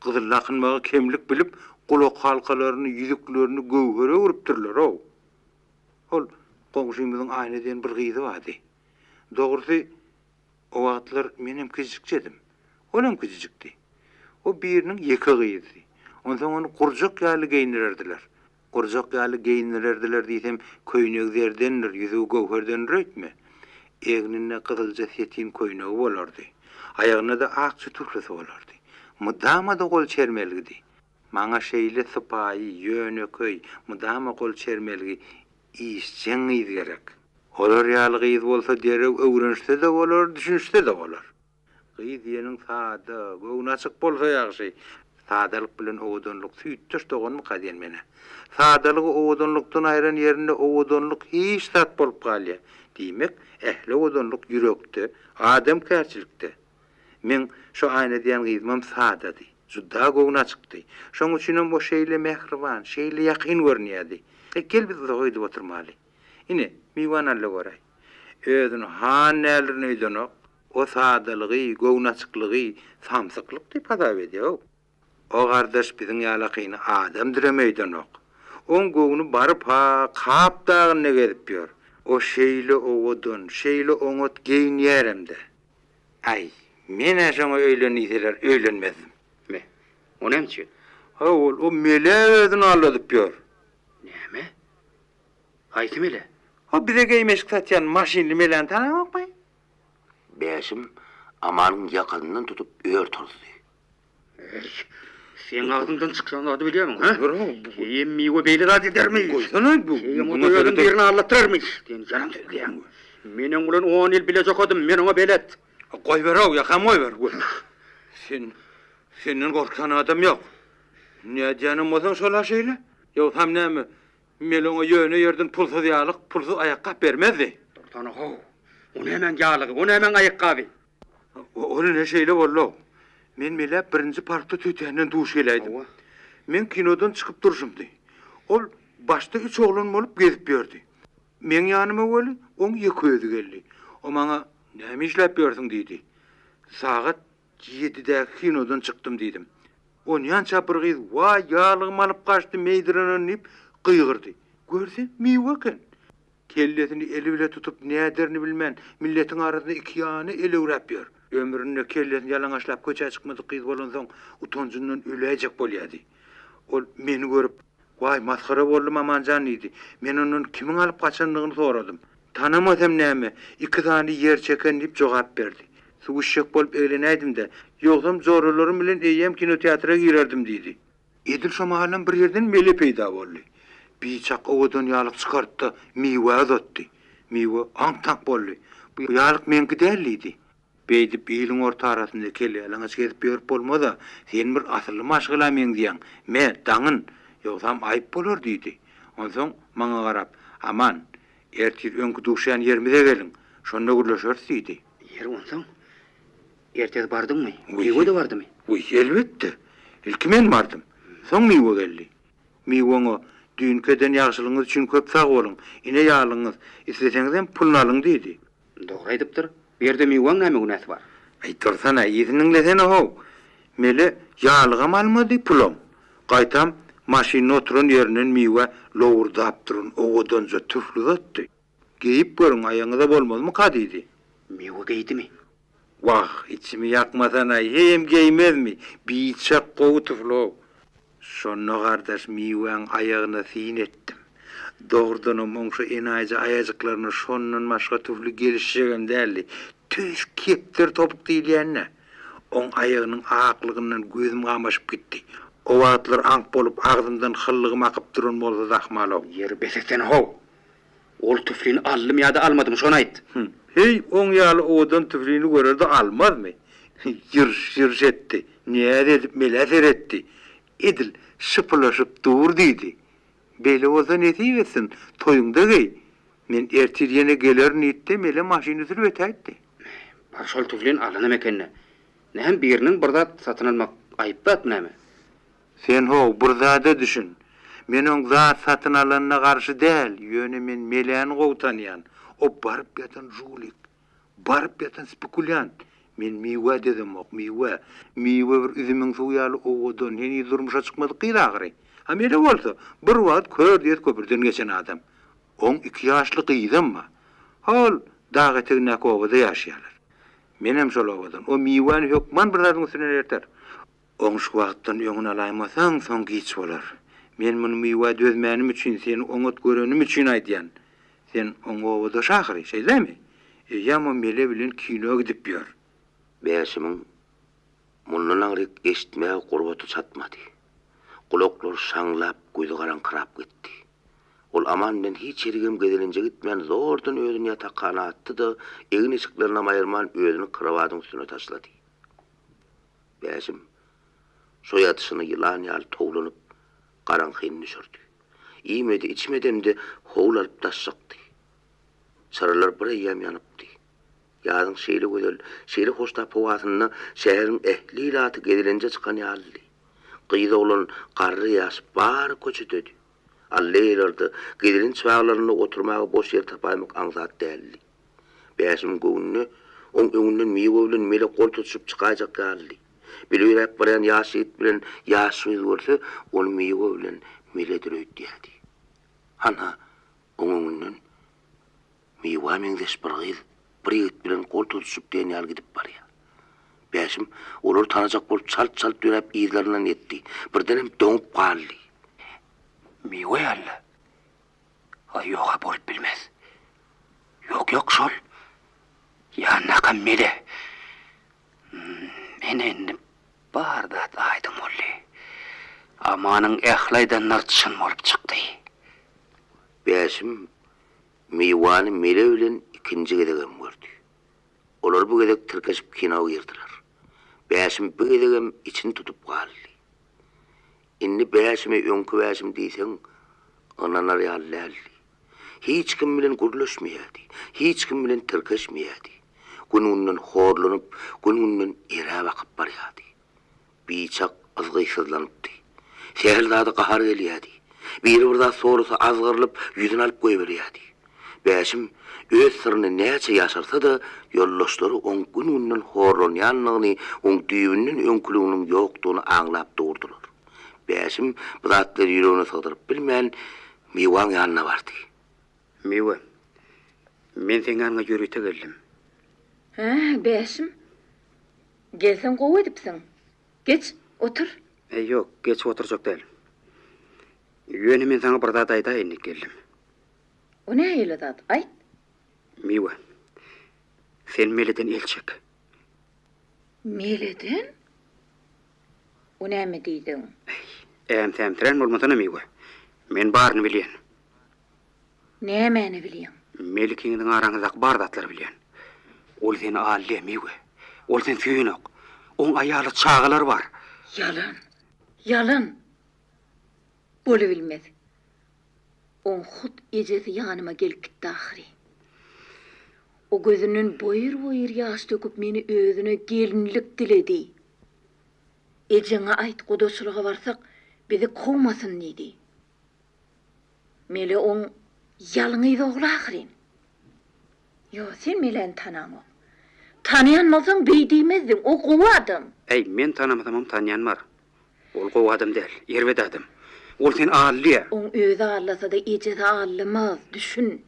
Gyzyl dakynmagy kemlik bilip, gulakhalkalaryny, ýüzüklerini göwhere öwrüpdirler-ow. Hol, goňşymyzyň Aýna diýen bir gyzy bardy. Dogrusy, o wagtlar menem kiçijikjedim. Olam kiçijikdi. O biriniň ýeke gyzydy. Onsoň ony gurjak ýaly geýindirerdiler. Gurjak ýaly geýindirerdiler diýsem, köýnegi zerdendir, ýüzügi göwherdendir öýtme. Egninde gyzylja setin köýnegi bolardy. Aýagynda-da akja tuflysy bolardy. Mydama-da gol çermelgidi. Maňa şeýle sypaýy, ýönekeý, mydama gol çermelgi, işjeň gyz gerek. Olar ýaly gyz bolsa derrew öwrenişse-de bolar, düşünişse-de bolar. Gyz diýeniň sada, göwnaçyk bolsa ýagşy. Sadalyk bilen owadanlyk süýtdeş doganmyka diýen men-ä. Sadalygy owadanlykdan aýran ýerinde owadanlyk hiç zat bolup galýar. Diýmek, ähli owadanlyk ýürekde, adamkärçilikde. Meň şo Aýna diýen gyzymam sadady. Juda göwnaçykdy. Şoň üçinem o şeýle mähriban, şeýle ýakyn görünýärdi. Gel biz uzaga gidip oturmaly. Ine, Miwany al-da göräý. Özüni han däldirin öýdenok. O sadalygy, göwnaçyklygy samsyklyk diýip hasap edýär-ow. O gardaş biziň ýalakyny adamdyrem öýdenok. Oň göwni baryp-ha Kap dagynda gezip ýör. O şeýle owadan, şeýle oňat geýinýärem-dä. Aý, men-ä şoňa öýlen diýseler, öýlenmezdim. Me, o näme üçin? Haý, ol, o mele özüni aldadyp ýör. Näme? Haýsy mele? O bize geýim-eşik satýan maşynly meläni tanaňokmy? Bäşim Amanyň ýakasyndan tutup ör turuzdy. Eý, seň agzyňdan çykýan zady bilýärmiň, hä? Heýem Miwe beýle zat edermi? Goýsana, bu Heýem o özüň birini aldatdyrarmy? Sen ýalan sözleýäň. Men oň bilen on ýyl bile okadym, men oňa belet. Goýber-ow, ýakamy goýber. Sen, senden gorkýan adam ýok. Nädýänem bolsaň şol-a şeýle. Ýogsam näme, Mel oňa ýöne ýerden pulsuz ýalyk, pulsuz aýakgap bermezdi. Dursana how! O nämäň ýalygy, o nämäň aýakgaby? Ol ine şeýle boldy-ow. Men Melä birinji parkda tötänden duş geläýdim. Hawa. Meň kinodan çykyp durşumdy. Ol başda üç oglan bolup gezip ýördi. Meň ýanyma weli oň ýeke özi geldi. O maňa, Näme işläp ýörsüň diýdi. Sagat Ýedidäki kinodan çykdym diýdim. Onýança bir gyz Waý, ýaglygymy alyp gaçdy, meýdirenen diýip gygyrdy. Görse, Miwe eken. Kellesini eli bile tutup, näderini bilmän, milletiň arasynda ikiýana elewräp ýör. Ömründe kellesini ýalaňaçlap köçä çykmadyk gyz bolansoň, utanjyndan öläýjek bolýardy. Ol meni görüp, Waý, masgara boldum, Amanjan diýdi. Men ondan kimiň alyp gaçandygyny soradym. Tanamasam näme, iki sany ýer çeken diýip jogap berdi. Suw içjek bolup eglenäýdim-dä. Ýogsam joralarym bilen eýýäm kinoteatra girerdim diýdi. Edil şo mahalam bir ýerden Mele peýda boldy. Biçak owadan ýalyk çykardy-da, Miwä uzatdy. Miwe aňk-taňk boldy. Bu ýalyk meňki däl diýdi. Beýdip iliň orta arasynda kelleýalaňaç gezip ýörüp bolmaz-a. Sen bir asylly maşgala meňzeýäň. Me, daňyn. Ýogsam aýyp bolar diýdi. Onsoň maňa garap, Aman, ertir öňki duşýan ýerimize geliň. Şonda gürleşeris diýdi. Ýeri onsoň, ertesi bardyňmy? Miwe-de bardymy? Wiý, elbetde. Ilki men bardym. Soň Miwe geldi. Miwe oňa, Düýnki eden ýagşylygyňyz üçin köp sag boluň. Ine ýaglygyňyz. Isleseňizem puluny alyň diýdi. Dogry aýdypdyr. Bu ýerde Miwaň näme günäsi bar? Aý, dursana, yzyny diňlesene-how. Mele ýalygam almady, pulam. Gaýtam, maşynda oturan ýerinden Miwä lowurdap duran owadanja tüfli uzatdy. Geýip görüň, aýagyňyza bolmazmyka diýdi. Miwe geýdimi? Wah, içimi ýakmasana, heýem geýmezmi? Biçak gowy tüfli-ow. Şonda gardaş Miwäň aýagyna syn etdim. Dogrudanam oň şo enaýyja aýajyklaryna şondan başga tufli gelişjegem däldi. Tüýs kepderi topuk diýilýän-dä. Oň aýagynyň aklygyndan gözüm gamaşyp gitdi. O wagtlar aňk bolup agzymdan hyllygym akyp duran bolsa-da ahmal-ow. Ýeri bes etsene-how! Ol tuflini aldymy ýa-da almadymy, şony aýt! Hüm, heý, oň ýaly owadan tuflini görer-de almazmy? Ýyrş-ýyrş etdi, näz edip melä seretdi. Edil şypylaşyp dur diýdi. Beýle bolsa nesip etsin, toýuňda geý. Men ertir ýene gelerin diýdi-de, Mele maşyny sürüp ötäýtdi. Bar şol tuflini alanam eken-dä. Näme biriniň bir zat satyn almak aýyp zatmy näme? Sen how, bir zada düşün. Men oň zat satyn alanyna garşy däl, ýöne men Meläni gowy tanýan. O baryp ýatan žulik. Baryp ýatan spekulýant. Men Miwä dözemok, Miwä. Miwe bir üzümiň suwy ýaly owadan, heniz durmuşa çykmadyk gyz ahyry. A Mele bolsa, bir wagt kör diýet köprüden geçen adam. Oň iki ýaşly gyzam bar. Hol, dag etegindäki obada ýaşaýarlar. Menem şol obadan. O Miwäni hökman bir zadyň üstünden erter. Oň şu wagtdan öňüni alaýmasaň, soň giç bolar. Men muny Miwä dözmänim üçin, seni oňat görenim üçin aýdýan. Sen oň obadaşy ahyry, şeýdemi? Eýýäm o Mele bilen kino gidip ýör. Bäşimiň mundan aňryk eşitmäge gurbaty çatmady. Gulaklary şaňlap, gözi garaňkyrap gitdi. Ol Aman bilen hiç ýerigem gezelenje gitmän zordan özüni ýatakhana atdy-da, egin-eşiklerinem aýyrman özüni krowadyň üstüne taşlady. Bäşim şo ýatyşyna ýylan ýaly towlanyp, garaňkyny düşürdi. Iýmedi, içmedem-de howul alyp daş çykdy. Çyralar bir eýýäm ýanypdy. Ýazyň şeýle gözel, şeýle hoştap howasynda şäheriň ähli ilaty gezelenje çykan ýalydy. Gyz-oglan, garry-ýaş bary köçededi. Alleýalarda, gezelenç baglarynda oturmaga boş ýer tapaýmak aňsat däldi. Bäşimiň göwnüne oň öňünden Miwe bilen Mele gol tutuşyp çykaýjak ýalydy. Bile ýöräp barýan ýaş ýigit bilen ýaş gyz görse, ony Miwe bilen Meledir öýdýärdi. Hanha, oň öňünden Miwä meňzeş bir gyz bir ýigit bilen gol tutuşyp diýen ýaly gidip barýar. Bäşim olary tanajak bolup çalt-çalt ýöräp yzlaryndan ýetdi. Birdenem doňup galdy. Miwe ýaly. Aý ýog-a bolup bilmez. Ýok, ýok şol. Ýanyndaky Mele. Ine indi bar zat aýdyň boldy. Amanyň ähli aýdanlary çyn bolup çykdy. Bäşim Miwany Mele bilen ikinji gezegem gördi. Olar bu gezek tirkeşip kino girdiler. Bäşim bu gezegem içini tutup galdy. Indi Bäşime öňki Bäşim diýseň, ynanar ýaly däldi. Hiç kim bilen gürleşmeýärdi, hiç kim bilen tirkeşmeýärdi. Gün-günden horlanyp, gün-günden eräp akyp barýardy. Biçak yzgytsyzlanypdy. Sähel zada gahary gelýärdi. Biri bir zat sorasa azgyrylyp, ýüzüni alyp goýberýärdi. Bäşim öz syryny näçe ýaşyrsa-da, ýoldaşlary oň gün-günden horlanýandygyny, oň düýbünden öňküliginiň ýokdugyny aňlap durdular. Bäşim bu zatlary ýüregine sygdyryp bilmän, Miwaň ýanyna bardy. Miwe, men seň ýanyňa ýörite geldim. Hä, Bäşim, gelseň gowy edipsiň. Geç, otur. Äý, ýok, geçip oturjak däl. Ýöne men saňa bir zat aýdaýyn diýip geldim. O nähili zat, aýt? Miwe, sen Meleden el çek. Meleden? O näme diýdigiň? Äý, äm-sämsirän bolmasana, Miwe. Men baryny bilýän. Nämäni bilýäň? Mel ikiňiziň araňyzdaky bar zatlary bilýän. Ol seni aldy, Miwe. Ol seni söýenok. Oň aýaly, çagalary bar. Ýalan! Ýalan! Bolubilmez. Oň hut ejesi ýanyma gelip gitdi ahyry. O gözünden boýur-boýur ýaş döküp meni özüne gelinlik diledi. Ejeňe aýt gudaçylyga barsak bizi kowmasyn diýdi. Mele oň ýalňyz ogly ahyryn. Ýo, sen Meläni tanaňok. Tanaýan bolsaň beý diýmezdiň, o gowy adam. Äý, men tanamasamam tanýan bar. Ol gowy adam däl, erbet adam. Ol seni aldaýar. Oň özi aldasa-da ejesi aldamaz, düşün.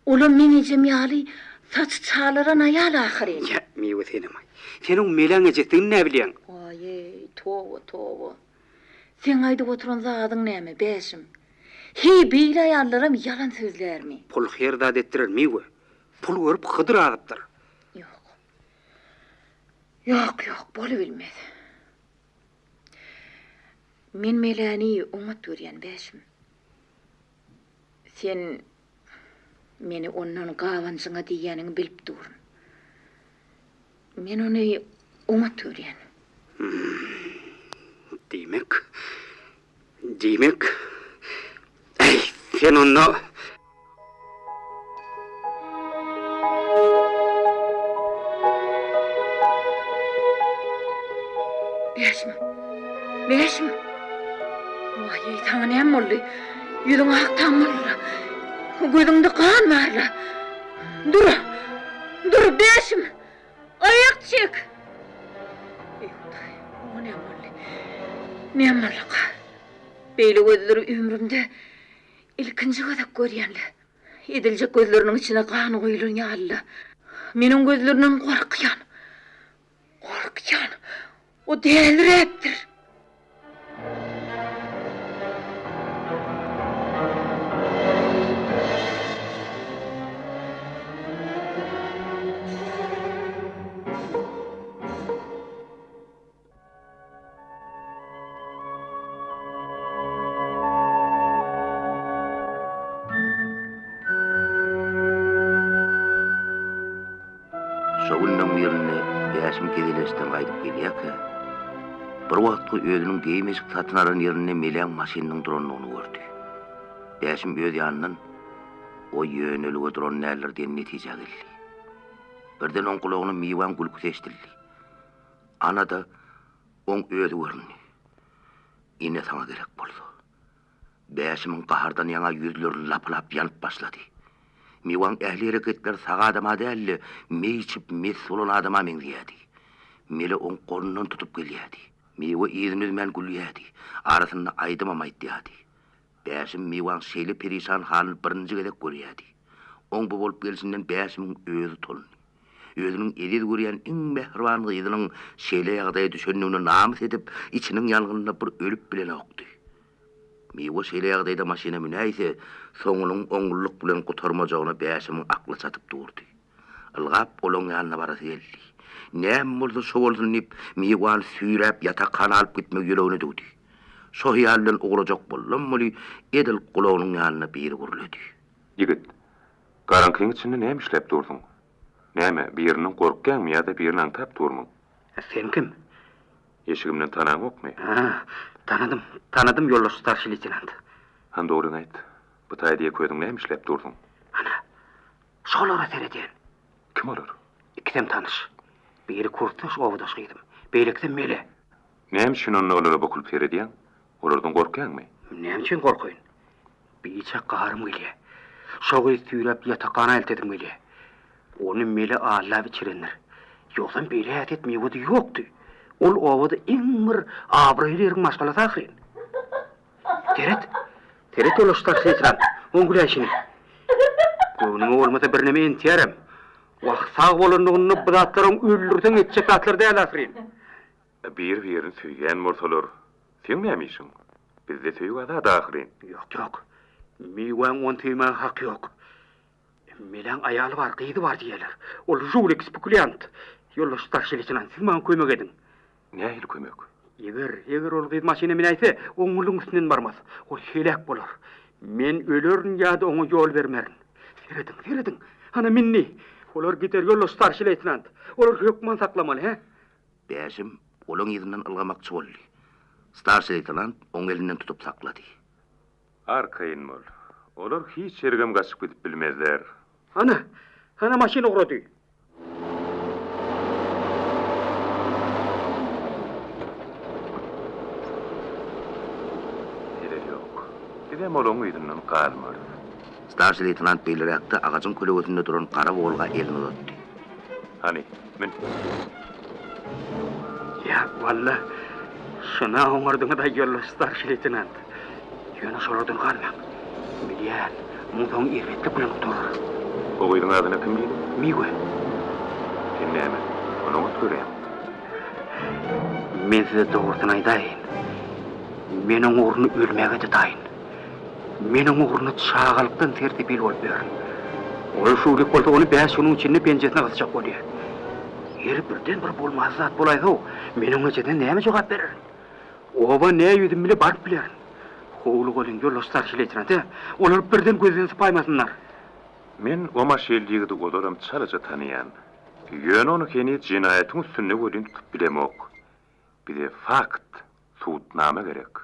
Olam meň ejem ýaly saçy çalaran aýal ahyryn. Ýa, Miwe senem-aý. Sen oň Meläň ejesidigini näbilýäň? Aý-eý, toba, toba. Seň aýdyp oturan zadyň näme, Bäşim? Heý, beýle aýallaram ýalan sözlärmi? Pul her zat etdirer, Miwe. Pul görüp Hydyr azypdyr. Ýok. Ýok, ýok, bolubilmez. Men Meläni oňat görýän, Bäşim. Sen meni ondan gabanjyňa diýýäniňi bilip durun. Men ony oňat görýän. Diýmek, diýmek, äý, sen onda. Bäşim! Bäşim! Waý-eý, saňa näme boldy? Ýüzüň ak tam boldy-la. Gözüňde gan bar-la. Dur! Dur, Bäşim! Aýak çek! Eý, Hudaý, oňa näme boldy? Näme bolduka? Beýle gözleri ömrümde ilkinji gezek görýän-le. Ediljek gözleriniň içine gan guýlan ýaly-la. Men oň gözlerinden gorkýan. Gorkýan. O däliräpdir. Şo günleň birinde Bäşim gezelençden gaýdyp gelýärkä, bir wagtky özüniň geýim-eşik satyn alan ýerinde Meläň maşynynyň durandygyny gördi. Bäşim öz ýanyndan, O ýönelige duran däldir diýen netijä geldi. Birden oň gulagyna Miwäň gülküsi eşidildi. Ana-da, oň özi göründi. Ine saňa gerek bolsa. Bäşimiň gahardan ýaňa ýüzleri lapylap ýanyp başlady. Miwaň ähli hereketleri sag adama däl-de, meý içip mes bolan adama meňzeýärdi. Mele oň golundan tutup gelýärdi. Miwe yzyny üzmän gülýärdi. Arasynda aýdymam aýtýardy. Bäşim Miwaň şeýle perişan halyny birinji gezek görýärdi. Oň bu bolup gelşinden Bäşimiň özi utandy. Özüniň eziz görýän iň mähriban gyzynyň şeýle ýagdaýa düşendigine namys edip, içiniň ýangynynda bir ölüp bilenokdy. Miwe şeýle ýagdaýda maşyna münäýse, soňunyň oňlulyk bilen gutarmajagyna Bäşimiň akly çatyp durdy. Ylgap olaň ýanyna barasy geldi. Näme bolsa şo bolsun diýip, Miwany süýräp ýatakhana alyp gitmegi ýüregine düwdi. Şo hyýal bilen ugrajak boldam weli, edil gulagynyň ýanynda biri gürledi. Ýigit, Garaňkyň içinde näme işläp dursuň? Näme, birinden gorkýaňmy ýa-da birini aňtap durmyň? Sen kim? Eşigimden tanaňokmy? Hä, tanadym, tanadym, ýoldaş starşiý leýtenant. Hany dogryňy aýt, bu taýda ýeke özüň näme işläp dursuň? Ana, şolara seredýän. Kim olar? Ikisem tanyş. Biri kursdaş obadaş gyzym, beýlekisem Mele. Näme üçin onda olara bukulyp seredýäň? Olardan gorkýaňmy? Näme üçin gorkaýyn? Biçak gaharym gelýä. Şo gyzy süýräp ýatakhana eltesim gelýä. Ony Mele allap içirendir. Ýogsam beýle häsiýet Miwede ýokdy. Ol obada iň bir abraýly ýeriň maşgalasy ahyryn. Seret, seret ol starşiý leýtenant, oň güläýşini. Göwnüme bolmasa birneme entýärem. Wah, sag bolanlygynda bu zatlar oň öldürseň etjek zatlary däl ahyryn. Bir-birini söýýän bolsalar, seň näme işiň? Bizde söýgi azat ahyryn. Ýok, ýok. Miwäň ony söýmäge haky ýok. Meleň aýaly bar, gyzy bar diýýärler. Ol žulik, spekulýant. Ýoldaş starşiý leýtenant, siz maňa kömek ediň. Nähili kömek? Eger, eger ol gyz maşyna münäýse, oňňulyň üstünden barmaz. Ol heläk bolar. Men ölerin ýa-da oňa ýol bermerin. Serediň, serediň! Ana, mindi. Olar gider, ýoldaş starşiý leýtenant. Olary hökman saklamaly, hä? Bäşim olaň yzyndan ylgamakçy boldy. Starşiý leýtenant oň elinden tutup saklady. Arkaýyn bol. Olar hiç ýerigem gaçyp gidip bilmezler. Ana, ana maşyn ugrady. Zelel ýok. Bizem olaň yzyndan galmarys. Starşiý leýtenant beýleräkde agajyň kölegesinde duran gara Wolga elini uzatdy. Hany, mün. Ýa, walla, şuna oňardyňyz-aý, ýoldaş starşiý leýtenant. Ýöne şolardan galmaň. Bilýän, muň soňy erbetlik bilen gutarar. O gyzyň adyna kim diýdiň? Miwe. Sen näme, ony oňat görýäň? Men size dogrusyny aýdaýyn. Men oň ugrunda ölmäge-de taýyn. Men oň ugrunda çagalykdan ser-sepil bolup ýörün. Ol şuwlik bolsa ony bäş günüň içinde penjesine gysjak bolýar. Ýeri birden bir bolmasy zat bolaýsa-ow, men oň ejesine näme jogap bererin? Oba nä ýüzüm bile baryp bilerin? Howlugalyň, ýoldaş starşiý leýtenant, hä? Olar birden gözden sypaýmasynlar. Men o maşelli ýigidi ozalam çalaja tanaýan. Ýöne ony heniz jenaýatyň üstünde welin tutup bilemok. Bize fakt, subutnama gerek.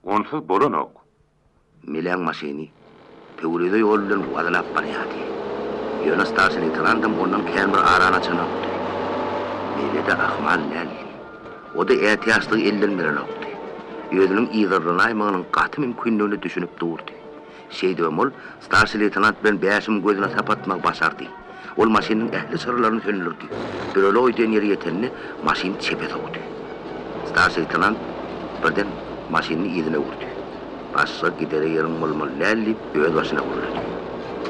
Onsuz bolanok. Meläň maşyny Pöwrize ýol bilen wazalap barýardy. Ýöne starşiý leýtenantam ondan kän bir arany açanokdy. Mele-de ahmal däldi. O-da ätiýaçlygy elden berenokdy. Özüniň yzarlanaýmagynyň gaty mümkindigine düşünip durdy. Şeýdibem ol starşiý leýtenant bilen Bäşimiň gözüne sap atmagy başardy. Ol maşynyň ähli çyralaryny söndürdi. Biroloý diýen ýere ýetende maşyn çepe sowdy. Starşiý leýtenant birden maşynyny yzyna öwürdi. Başga gidere ýeriň bolmaly däl diýip öz başyna gürledi.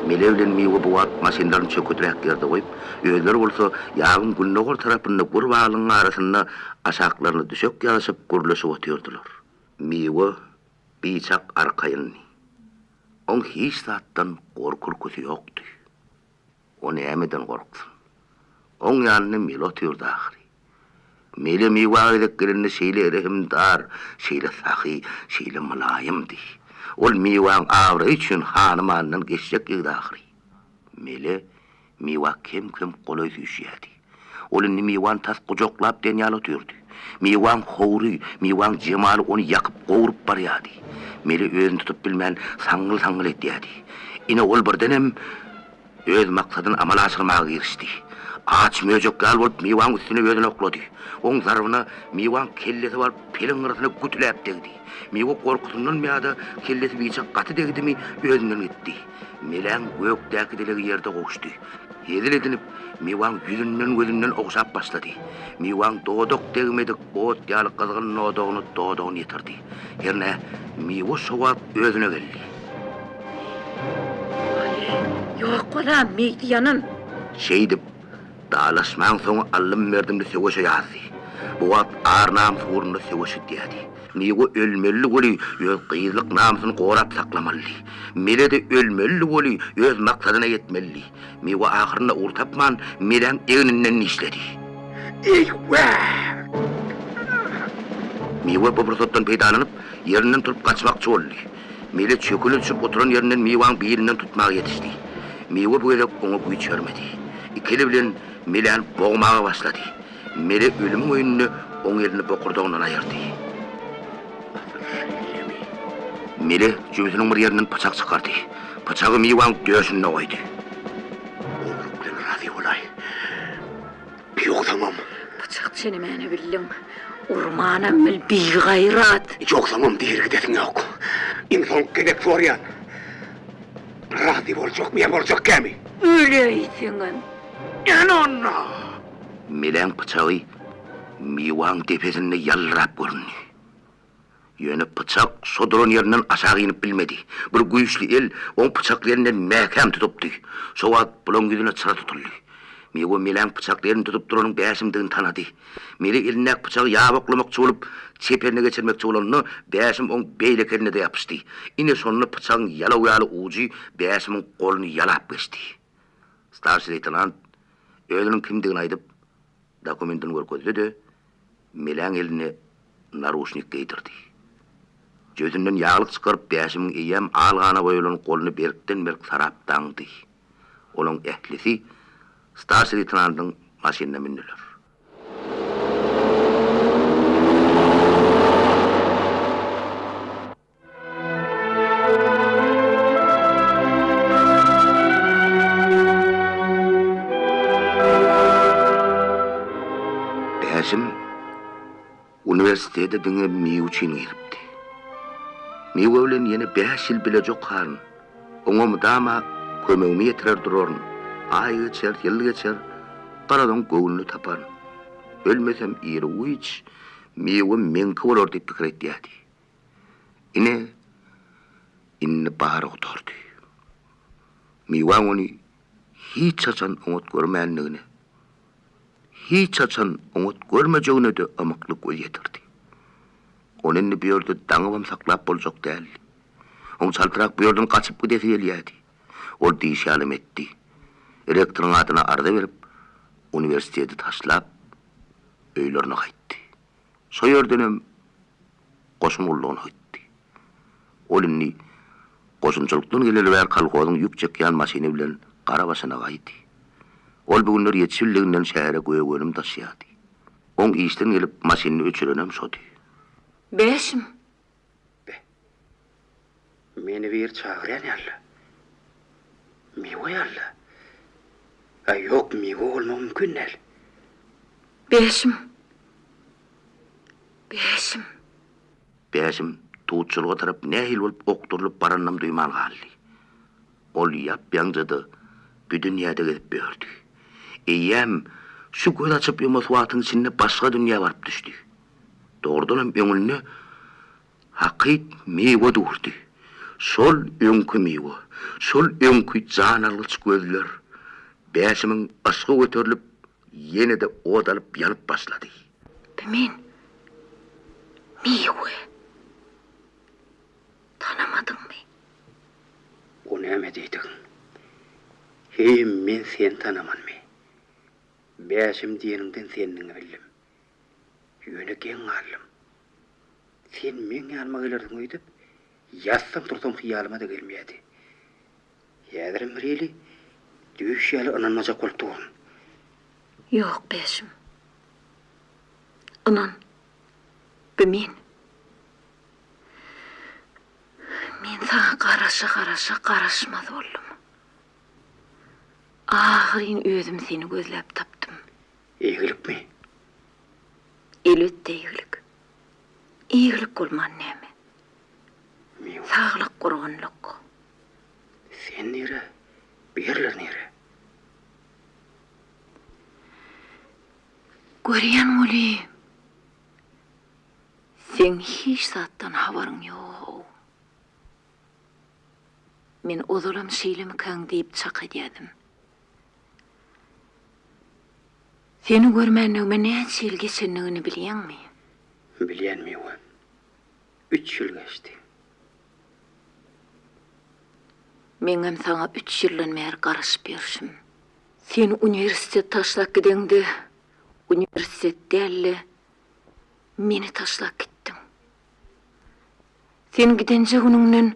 Mele bilen Miwe bu wagt maşynlaryny çökedräk ýerde goýup, özleri bolsa ýabyň gündogar tarapynda gür baglygyň arasynda aşaklaryna düşek ýazyşyp gürleşip otyrdylar. Miwe biçak arkaýyndy. Oň hiç zatdan gorky-ürküsi ýokdy. O nämeden gorksyn? Oň ýanynda Mele otyrdy ahyry. Mele Miwa gezek gelende şeýle rehimdar, şeýle sahy, şeýle mylaýymdy. Ol Miwaň abraýy üçin hany-mandan geçjek ýigit ahyry. Mele Miwa kem-kem golaý süýşýärdi. Ol indi Miwany tas gujaklap diýen ýaly otyrdy. Miwaň howry, Miwaň jemaly ony ýakyp-gowrup barýardy. Mele özüni tutup bilmän saňňyl-saňňyl edýärdi. Ine ol birdenem öz maksadyny amala aşyrmaga girişdi. Aç möjek ýaly bolup Miwaň üstüne özüni oklady. Oň zarbyna Miwaň kellesi baryp peliň gyrasyna gütüläp degdi. Miwa gorkusyndanmy ýa-da kellesi biçak gaty degdimi özünden gitdi. Meläň gökdäki dilegi ýerde gowuşdy. Hezil edinip, Miwaň ýüzünden-gözünden ogşap başlady. Miwaň dodak degmedik ot ýaly gyzgyn dodagyny dodagyny ýetirdi. Hernä, Miwa şo wagt özüne geldi. Aý, ýok balam, meýdi ýanan. Şeýdip, dalaşmaň soňy aldym-berdimli söweşe ýazdy. Bu wagt ar-namys ugrunda söweş gidýärdi. Miwe ölmelidi weli, öz gyzlyk namysyny gorap saklamalydy. Mele-de ölmelidi weli, öz maksadyna ýetmelidi. Miwe ahyrynda ugur tapman, Meläň egninden dişledi. Eý-wä! Miwe bu pursatdan peýdalanyp, ýerinden turup gaçmakçy boldy. Mele çöküne düşüp oturan ýerinden Miwaň bilinden tutmaga ýetişdi. Miwe bu gezek oňa güýç bermedi. Iki eli bilen Meläni bogmaga başlady. Mele ölümiň öýünde oň elini bokurdagyndan aýyrdy. Asyl şeýlemi? Mele jübüsiniň bir ýerinden pyçak çykardy. Pyçagy Miwaň döşünde goýdy. Gowulyk bilen razy bolaý. Ýogsamam. Pyçak çenemäni bildiň. Urmanam bil, bigaýrat. Ýogsamam diri gidesiň ýok. Iň soňky gezek sorýan. Razy boljakmy ýa boljak dälmi? Öläýseňem. Ene onda! Meleň pyçagy Miwaň depesinde ýaldyrap göründi. Ýöne pyçak şo duran ýerinden aşak inip bilmedi. Bir güýçli el oň pyçakly elinden mäkäm tutupdy. Şo wagt bulaň ýüzüne çyra tutuldy. Miwa Meleň pyçakly elini tutup duranyň Bäşimdigini tanady. Mele elindäki pyçagy ýaba oklamakçy bolup, çep eline geçirmekçi bolanda, Bäşim oň beýleki eline-de ýapyşdy. Ine şonda pyçagyň ýalaw ýaly ujy Bäşimiň goluny ýalap geçdi. Starşiý leýtenant özüniň kimdigini aýdyp, dokumentini görkezdi-de, Meläň eline naruşnik geýdirdi. Jübüsinden ýaglyk çykaryp, Bäşimiň eýýäm al gana boýalan goluny berkden-berk sarap daňdy. Olaň ählisi starşiý leýtenantyň maşynyna mündüler. Bäşim uniwersitete diňe Miwe üçin giripdi. Miwe bilen ýene bäş ýyl bileje okaryn. Oňa mydama kömegimi ýetirer duraryn. Aý geçer, ýyl geçer, garaz oň göwnüni taparyn. Ölmesem iru-giç Miwe meňki bolar diýip pikir edýärdi. Ine, indi bary gutardy. Miwaň ony hiç haçan oňat görmändigine, hiç haçan oňat görmejegine-de ymykly göz ýetirdi. Ony indi bu ýerde daňybam saklap boljak däldi. Oň çaltrak bu ýerden gaçyp gidesi gelýärdi. Ol diýşi ýalam etdi. Rektoryň adyna arza berip, uniwersiteti taşlap, öýlerine gaýtdy. Şo ýerdenem goşun gullugyna gitdi. Ol indi goşunçylykdan geleli bäri kolhozyň ýük çekýän maşyny bilen gara başyna gaýdy. Ol bu günler ýetişibildiginden şähere gök-önüm daşýardy. Oň işden gelip maşynyny öçürenem şody. Bäşim. Be. Meni biri çagyrýan ýaly-la. Miwe ýaly-la. Aý, ýok, miwe bolmagy mümkin däl. Bäşim. Bäşim. Bäşim tutçulyga tarap nähili bolup okdurylyp baranynam duýman galdy. Ol ýap-ýaňja-da. bu dünýäde gezip ýördi. Eýýäm şu göz açyp ýumasy wagtyň içinde başga dünýä baryp düşdi. Dogrudanam öňünde hakyt Miwe durdy. Şol öňki Miwe, şol öňki jan algyç gözler Bäşimiň yşgy göterilip, ýene-de ot alyp ýanyp başlady. Bu men, Miwe. Tanamadyňmy? O näme diýdigiň? Heý, men seni tanamanmy? Bäşim diýeniňden sendigiňi bildim. Ýöne geň galdym. Sen meň ýanyma gelersiň öýdüp, ýatsam-tursam hyýalyma-da gelmeýärdi. Häzirem birhili düýş ýaly ynanmajak bolup durun. Ýok, Bäşim. Ynan, bu men. Men saňa garaşa-garaşa garaşmaz boldum. Ahyryn özüm seni gözläp tapdym. Eýgilikmi? Elbetde eýgilik. Eýgilik bolman näme? Saglyk gurgunlyk. Sen nire, bu ýerler nire? Görýän weli, seň hiç zatdan habaryň ýog-ow. Men ozalam şeýlemikäň diýip çak edýädim. Seni görmänligime näçe ýyl geçendigini bilýäňmi? Bilýän Miwe. Üç ýyl geçdi. Meňem saňa üç ýyldan bäri garaşyp ýörşüm. Sen uniwersitet taşlap gideňde, uniwersitet däl-de, meni taşlap gitdiň. Sen gidenje günüňden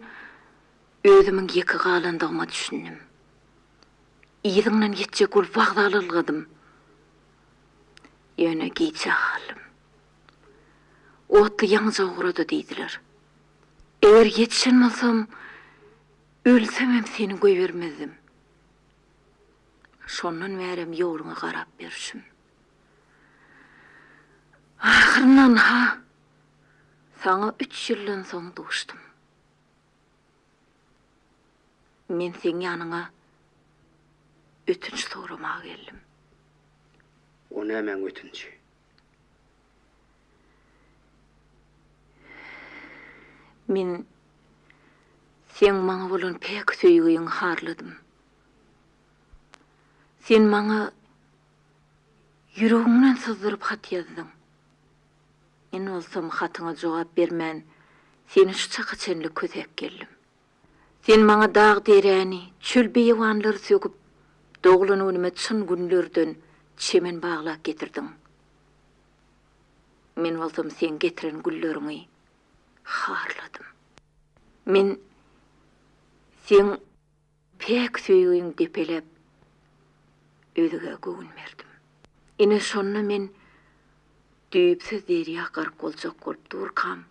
özümiň ýeke galandygyma düşündim. Yzyňdan ýetjek bolup wagzala ylgadym. Ýöne gijä galdym. Otly ýaňyja ugrady diýdiler. Eger ýetişen bolsam, ölsemem seni goýbermezdim. Şondan bärem ýoluňa garap ýörşüm. Ahyryndan ha, saňa üç ýyldan soň duşdum. Men seň ýanyňa ötünç soramaga geldim. O nämäň ötünji? Men seň maňa bolan päk söýgiňi harladym. Sen maňa ýüregiňden syzdyryp hat ýazdyň. Men bolsam hatyňa jogap bermän, seni şu çaka çenli kösäp geldim. Sen maňa dag-deräni, çöl-beýewanlary söküp, doglan günüme çyn günlerden çemen baglap getirdiň. Men bolsam seň getiren gülleriňi harladym. Men seň Päk söýgiň depeläp, özgä göwün berdim. Ine şonda men düýpsüz derýa gark boljak bolup durkam,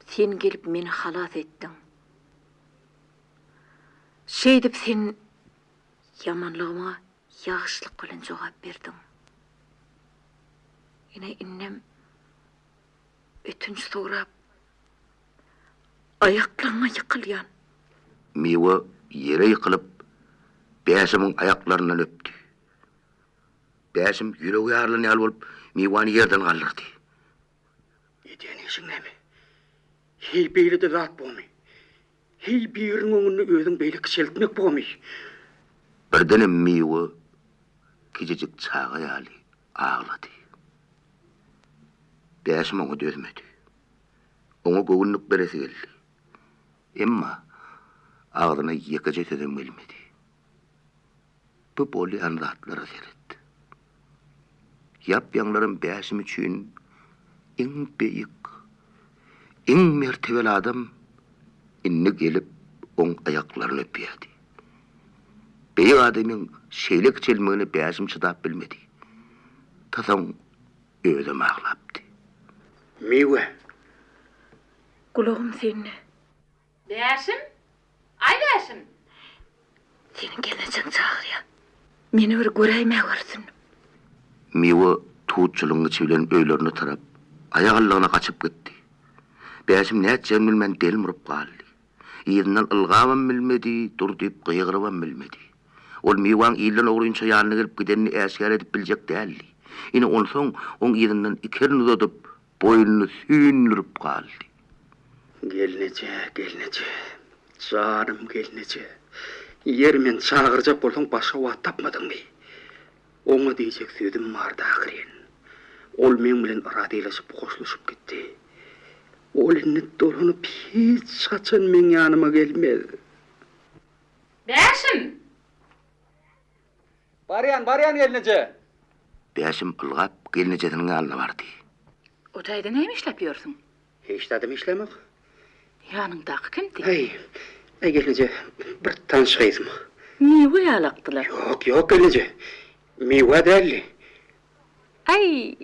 sen gelip meni halas etdiň. Şeýdip sen ýamanlygyma ýagşylyk bilen jogap berdiň. Ine indem ötünç sorap, Aýaklaryňa ýykylýan. Miwe ýere ýykylyp, Bäşimiň aýaklaryndan öpdi. Bäşim ýüregi ýarylan ýaly bolup, Miwäni ýerden galdyrdy. Edýän işiň näme? Heý, beýle-de zat bormy? Heý, biriniň öňünde özüň beýle kiçeltmek bormy? Birdenem Miwe kiçijik çaga ýaly aglady. Bäşim oňa dözmedi. Oňa göwünlik beresi geldi. Emma agzyna ýekeje sözem gelmedi. Bu bolýan zatlara seret. Ýap-ýaňylaram Bäşim üçin iň beýik, iň mertebeli adam indi gelip oň aýaklaryny öpýärdi. Beýik adamyň şeýle kiçelmegine Bäşim çydap bilmedi. Tasaň Özem aglapdy. Miwe. Gulagym sende. Bäşim! Aý Bäşim! Seniň gelnejeň çagyrýa. Meni bir göräýmäwersin. Miwe tutçulygyň içi bilen öýlerine tarap aýagallygyna gaçyp gitdi. Bäşim nätjegini bilmän delmuryp galdy. Yzyndan ylgabam bilmedi, dur diýip gygyrybam bilmedi. Ol Miwaň ilden ogrynça ýanyna gelip gidenini äşgär edip biljek däldi. Ine, onsoň oň yzyndan iki elini uzadyp, boýnuny süýndürip galdy. Gelneje, gelneje, janym gelneje. Ýeri men çagyrjak bolsaň başga wagt tapmadyňmy? Oňa diýjek sözüm bardy ahyryn. Ol meň bilen razylaşyp hoşlaşyp gitdi. Ol indi dolanyp hiç haçan meň ýanyma gelmez. Bäşim! Barýan, barýan gelneje! Bäşim ylgap gelnejesiniň ýanyna bardy. O taýda näme işläp ýörsüň? Hiç zadam işlämok. Ýanyňdaky kimdi? Äý, äý gelneje, bir tanyş gyzym. Miwe ýalakdylar. Ýok, ýok gelneje, miwe däldi. Äý,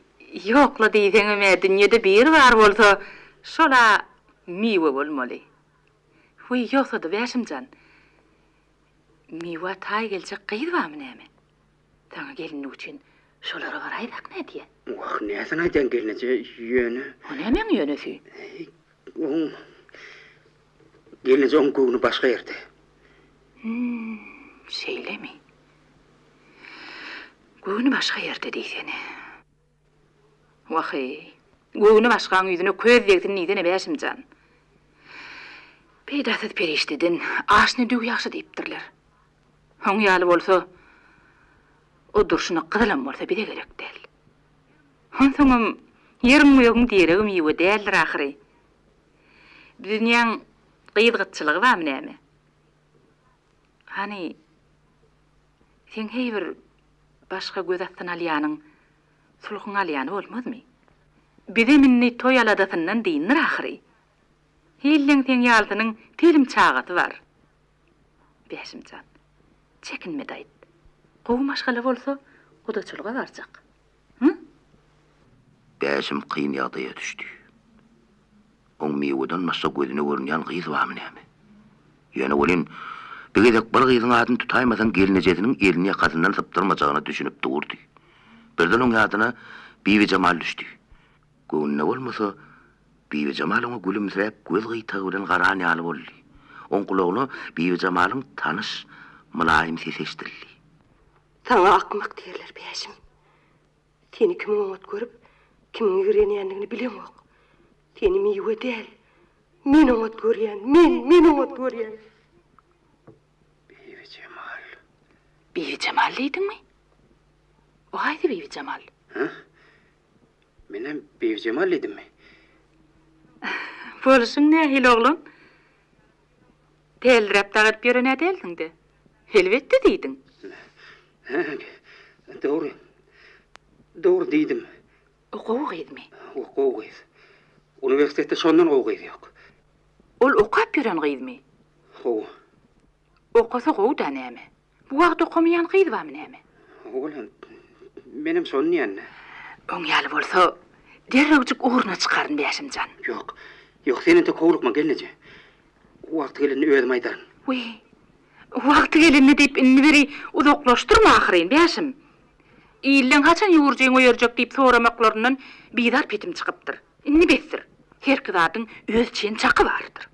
ýok-la diýseňem-ä dünýede biri bar bolsa, şol-a miwe bolmaly. Wiý, ýogsa-da Bäşim jan, miwä taý geljek gyz barmy näme? Saňa gelinlik üçin şolara baraýsak nädýä? Wah, näsini aýdýaň gelneje, ýöne. O nämäň ýönesi? Oň, gelneje oň göwni başga ýerde. Hüm, şeýlemi? Göwni başga ýerde diýsene. Wah-eý, göwni başgaň ýüzüne köz degsin diýsene Bäşim jan. Peýdasyz perişdeden aşny döw ýagşy diýipdirler. Oň ýaly bolsa, o durşuna gyzylam bolsa bize gerek däl. Onsoňam ýeriň-gögüň diregi miwe däldir ahyry. Bu dünýäň gyz gytçylygy barmy näme? Hany, seň heý bir başga göz astyna alýanyň, sulhuňy alýany bolmazmy? Bizem indi toý aladasyndan dyndyr ahyry. Hilleň seň ýalysynyň telim çagasy bar. Bäşim jan, çekinme-de aýt. Gowy maşgala bolsa, gudaçylyga barjak. Hü? Bäşim kyn ýagdaýa düşdi. Oň Miweden başga gözüne görünýän gyz barmy näme? Ýöne welin, bir gezek bir gyzyň adyny tutaýmasaň gelnejesiniň elini ýakasyndan sypdyrmajagyna düşünip durdy. Birden oň ýadyna Bibijemal düşdi. Göwnüne bolmasa, Bibijemal oňa gülümsiräp göz gyýtagy bilen garan ýaly boldy. Oň gulagyna Bibijemalyň tanyş, mylaýym sesi eşidildi. Saňa akmak diýerler, Bäşim. Seni kimiň oňat görüp, kimiň ýigrenýändigini bileňok. Seni Miwe däl, men oňat görýän, men, men oňat görýän. Bibijemal. Bibijemal diýdiňmi? O haýsy Bibijemal? Hä? Menem Bibijemal diýdimmi? Bolşuň nähili oglan? Däldiräp dagy edip ýören-ä dälsiň-dä? Elbetde diýdiň. Hä, dogry. Dogry diýdim. O gowy gyzmy? O gowy gyz. Uniwersitetde şondan gowy gyz ýok. Ol okap ýören gyzmy? Hawa. Okasa gowy-da näme? Bu wagt okamaýan gyz barmy näme? Olam, menem şony diýende. Oň ýaly bolsa, derrewjik ugruna çykaryn Bäşim jan. Ýok, ýok, sen entek howlukma gelneje. Wagty gelende özüm aýdaryn. Wiý, wagty gelende diýip indi beri uzaklaşdyrma ahyryn, Bäşim. Illeň haçan ýüwürjiňi öýerjek diýip soramaklaryndan bizar petim çykypdyr. Indi besdir. Herki zadyň öz çen-çaky bardyr.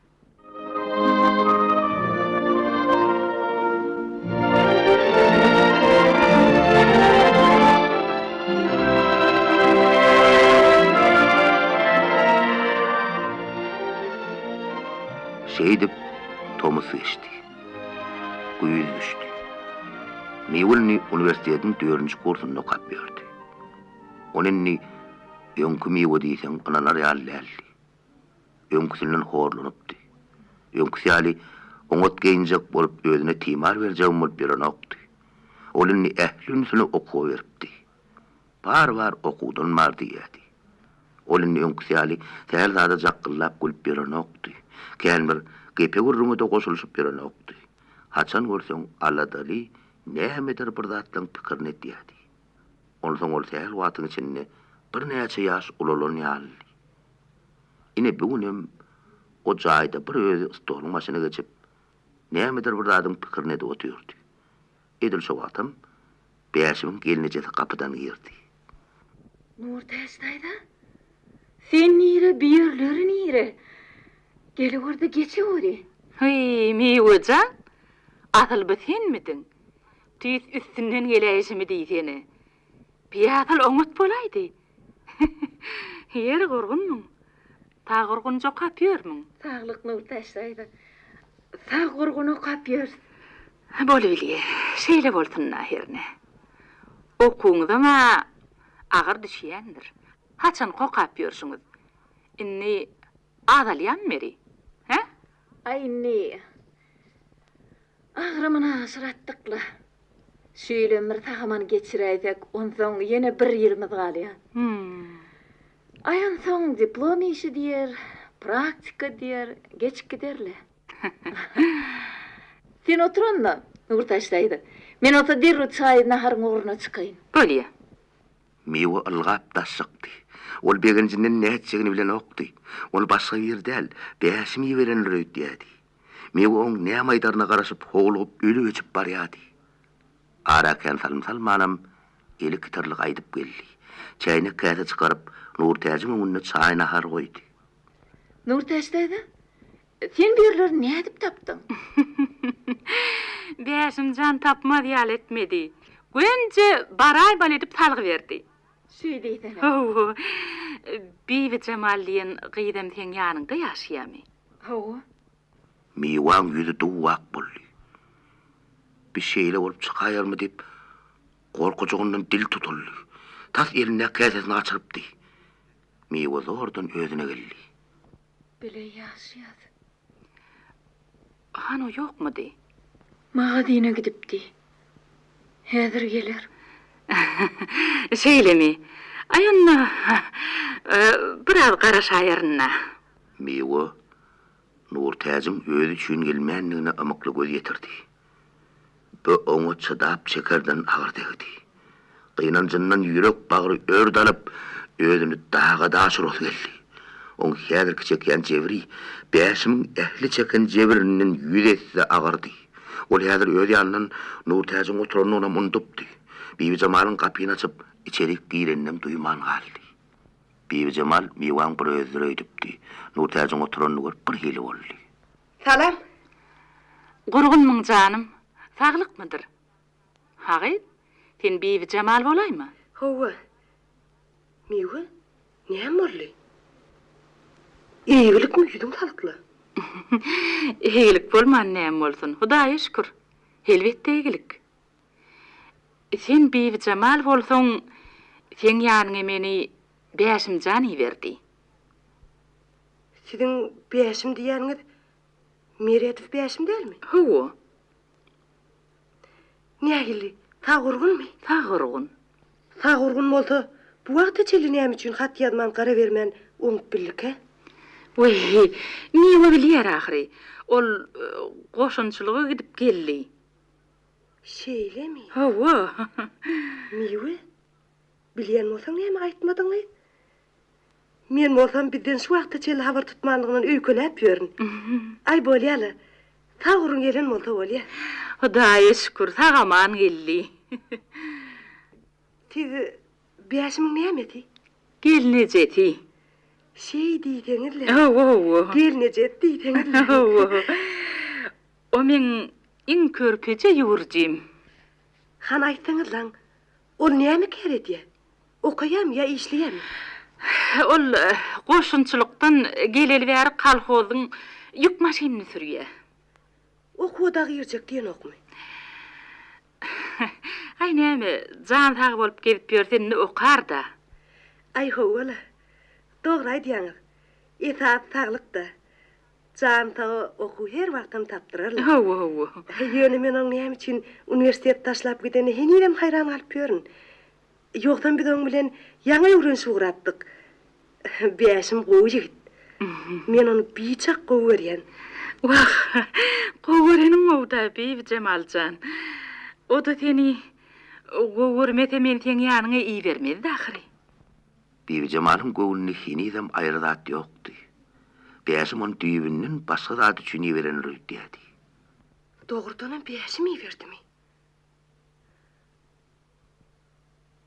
Şeýdip, tomus geçdi. Güýz düşdi. Miwel indi uniwersitetiň dördünji kursunda okap ýördi. Ony indi öňki Miwe diýseň ynanar ýaly däldi. Öňküsinden horlanypdy. Öňküsi ýaly oňat geýinjek bolup özüne timar berjegem bolup ýörenokdy. Ol indi ähli ünsüni okuwa beripdi. Bar-bar okuwdan bar diýýärdi. Ol indi öňküsi ýaly sähel zada jakgyllap gülüp ýörenokdy. Kän bir gepe-gürrüňe-de goşulyşyp ýörenokdy. Haçan görseň aladaly nämedir bir zatlaryň pikirini edýärdi. Onsoň ol sähel wagtyň içinde birnäçe ýaş ulalan ýalydy. Ine bu günem o jaýda bir özi stoluň başyna geçip, nämedir bir zadyň pikirini edip otyrdy. Edil şo wagtam Bäşimiň gelnejesi gapydan girdi. Nurtäç daýza, sen nire, bu ýerleri nire? Gelewerde geçeweri. Heý, Miwejan, asyl bu senmidiň? Tüýs üstünden geläýşimi diýsene. Pyýasyl oňat bolaýdy. Ýeri gurgunmyň? Sag gurgunja okap ýörmüň? Saglyk Nurtäç daýza. Sag gurgun okap ýörüs. Bolubilýä. Şeýle bolsun-da hernä. Okuwyňyzam-a agyr düşýändir. Haçan okap ýörşüňiz? Indi azalýamy beri? Hä? Aý indi Agramyny aşyr atdyk-la. Şu ýylem bir sag-aman geçiräýsek, onsoň ýene bir ýylymyz galýar. Aý, onsoň diplom işi diýer, praktika diýer, geçip gider-le. Sen otur onda, Nurtäç daýza. Men bolsa derrew çaý-naharyň ugruna çykaýyn. Bolýa. Miwe ylgap daş çykdy. Ol begenjinden nätjegini bilenokdy. Ony başga biri däl, Bäşim iberendir öýdýärdi. Miwe oň näme aýdaryna garaşyp howlugyp ölüp-öçüp barýardy. Ara kän salym salmanam eli kitarly gaýdyp geldi. Çäýnek-käse çykaryp, Nurtäjiň öňünde çaý-nahar goýdy. Nurtäç daýza, sen bu ýerleri nädip tapdyň? Bäşim jan tapmaz ýaly etmedi. Gönje baraýmaly edip salgy berdi. Şeý diýsene. Hawa, Bibijemal diýen gyzam seň ýanyňda ýaşaýamy? Hawa. Miwaň ýüzi duw-ak boldy. Bi şeýle bolup çykaýarmy diýip, gorkujygyndan dil tutuldy. Tas elindäki käsesini gaçyrypdy. Miwe zordan özüne geldi. Bile ýaşaýas. Hany o ýokmudy? Magazyna gidipdi. Häzir geler. Şeýlemi? Aý onda, biraz garaşaýaryn-da. Miwe Nurtäjiň özi üçin gelmändigine ymykly göz ýetirdi. Bu oňa çydap çekerden agyr degdi. Gynanjyndan ýürek-bagry ört alyp, özüni daga daş urasy geldi. Oň häzirki çekýän jebri Bäşimiň ähli çeken jebrinden ýüz esse agyrdy. Ol häzir öz ýanyndan Nurtäjiň oturandygynam unudypdy. Bibijemalyň gapyny açyp, içerik gireninem duýman galdy. Bibijemal Miwaň bir özüdir öýdüpdi. Nurtäjiň oturanyny görüp bir hili boldy. Salam. Gurgunmyň janym, saglykmydyr? Ha gyz, sen Bibijemal bolaýma? Hawa. Miwe, näme boldy? Eýgilikmi, ýüzüň salykla? Eýgilik bolman näme bolsun, Hudaýa şükür. Elbetde eýgilik. Sen Bibijemal bolsaň, seň ýanyňa meni Bäşimjan iberdi. Siziň Bäşim diýýäniňiz Meredow Bäşim dälmi? Hawa. Nähili, sag-gurgunmy? Sag-gurgun. Sag-gurgun bolsa, bu wagta çenli näme üçin hat ýazman, gara bermän oňup bildikä? Weý, Miwe bilýär ahyry. Ol goşunçylyga gidip geldi. Şeýlemi? Hawa. Miwe, bilýän bolsaň näme aýtmadyň gyz? Men bolsam bizden şu wagta çenli habar tutmanlygyndan öýkeläp ýörün. Aý bolýa-la, sag gurun gelen bolsa bolýa. Hudaýa şükür, sag-aman geldi. Siz Bäşimiň nämesi? Gelnejesi. Şeý diýseňiz-le. Hawa, hawa. Gelnejesi diýseňiz-le. Hawa. O meň iň körpeje ýüwürjim. Hany aýtsaňyzlaň, ol näme kär edýä? Okaýamy ýa işleýämi? Ol goşunçylykdan geleli bäri kolhozyň ýük maşynyny sürýä. Okuwa dagy girjek diýenokmy? Aý näme, jan sag bolup gezip ýörse indi okar-da. Aý hawa-la, dogry aýdýaňyz. Esasy saglyk-da. Jan sag okuw her wagtam tapdyrarlar. Hawa, hawa. Ýöne men oň näme üçin uniwersitet taşlap gidenine henizem haýran galyp ýörün. Ýogsam biz oň bilen ýaňy öwrenişip ugrapdyk. Bäşim gowy ýigit. Men ony biçak gowy görýän. Wah, gowy göreniň gowy-da, Bibijemal jan. O-da seni gowy görmese men seň ýanyňa ibermezdi ahyry. Bibijemalyň göwnünde henizem aýry zat ýokdy. Bäşim ony düýbünden başga zat üçin iberendir öýdýärdi. Dogrudanam Bäşim iberdimi?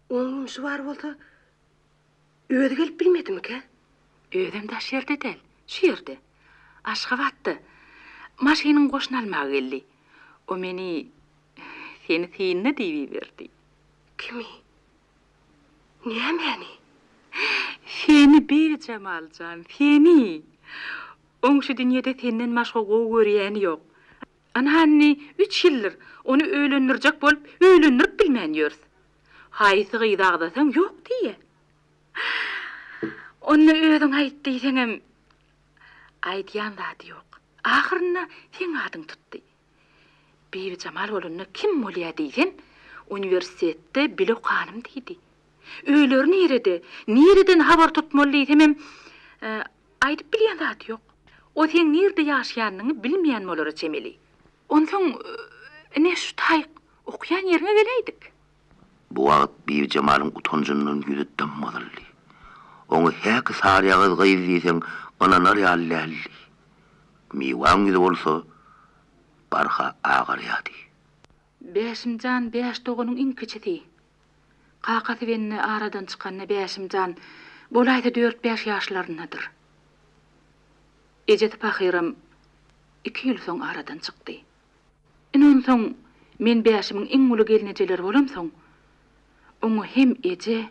Oň ýumşy bar bolsa, özi gelip bilmedimikä? Özem daş ýerde däl, şu ýerde. Aşgabatda. Maşynyň goşuny almaga geldi. O meni. Seni synla diýip iberdi. Kimi? Nämäni? Seni, Bibijemal jan, seni! Oň şu dünýede senden başga gowy görýäni ýok. Ynha indi üç ýyldyr, ony öýlendirjek bolup, öýlendirip bilmän ýörüs. Haýsy gyzy agzasaň, ýok diýýä. Onda özüň aýt diýseňem, aýdýan zady ýok. Ahyrynda seň adyň tutdy. Bibijemal bolanda kim bolýa diýsem, uniwersitetde bile okanym diýdi. Öýleri nirede, nireden habar tutmaly diýsemem, aýdyp bilýän zady ýok. O seň nirde ýaşaýanyňy bilmeýän bolara çemeli. Onsoň, ine şu taýyk okaýan ýeriňe geläýdik. Bu wagt Bibijemalyň utanjyndan ýüzi dym-gyzyldy. Oňa häki saryýagyz gyz diýseň ynanar ýaly däldi. Miwäň ýüzi bolsa barha agarýardy. Bäşimjan bäş doganyň iň kiçisi. Kakasy bende aradan çykanda Bäşimjan bolaýsa dört-bäş ýaşlaryndadyr. Ejesi pahyram iki ýyl soň aradan çykdy. Ine onsoň men Bäşimiň iň uly gelnejeleri bolamsoň, oňa hem eje,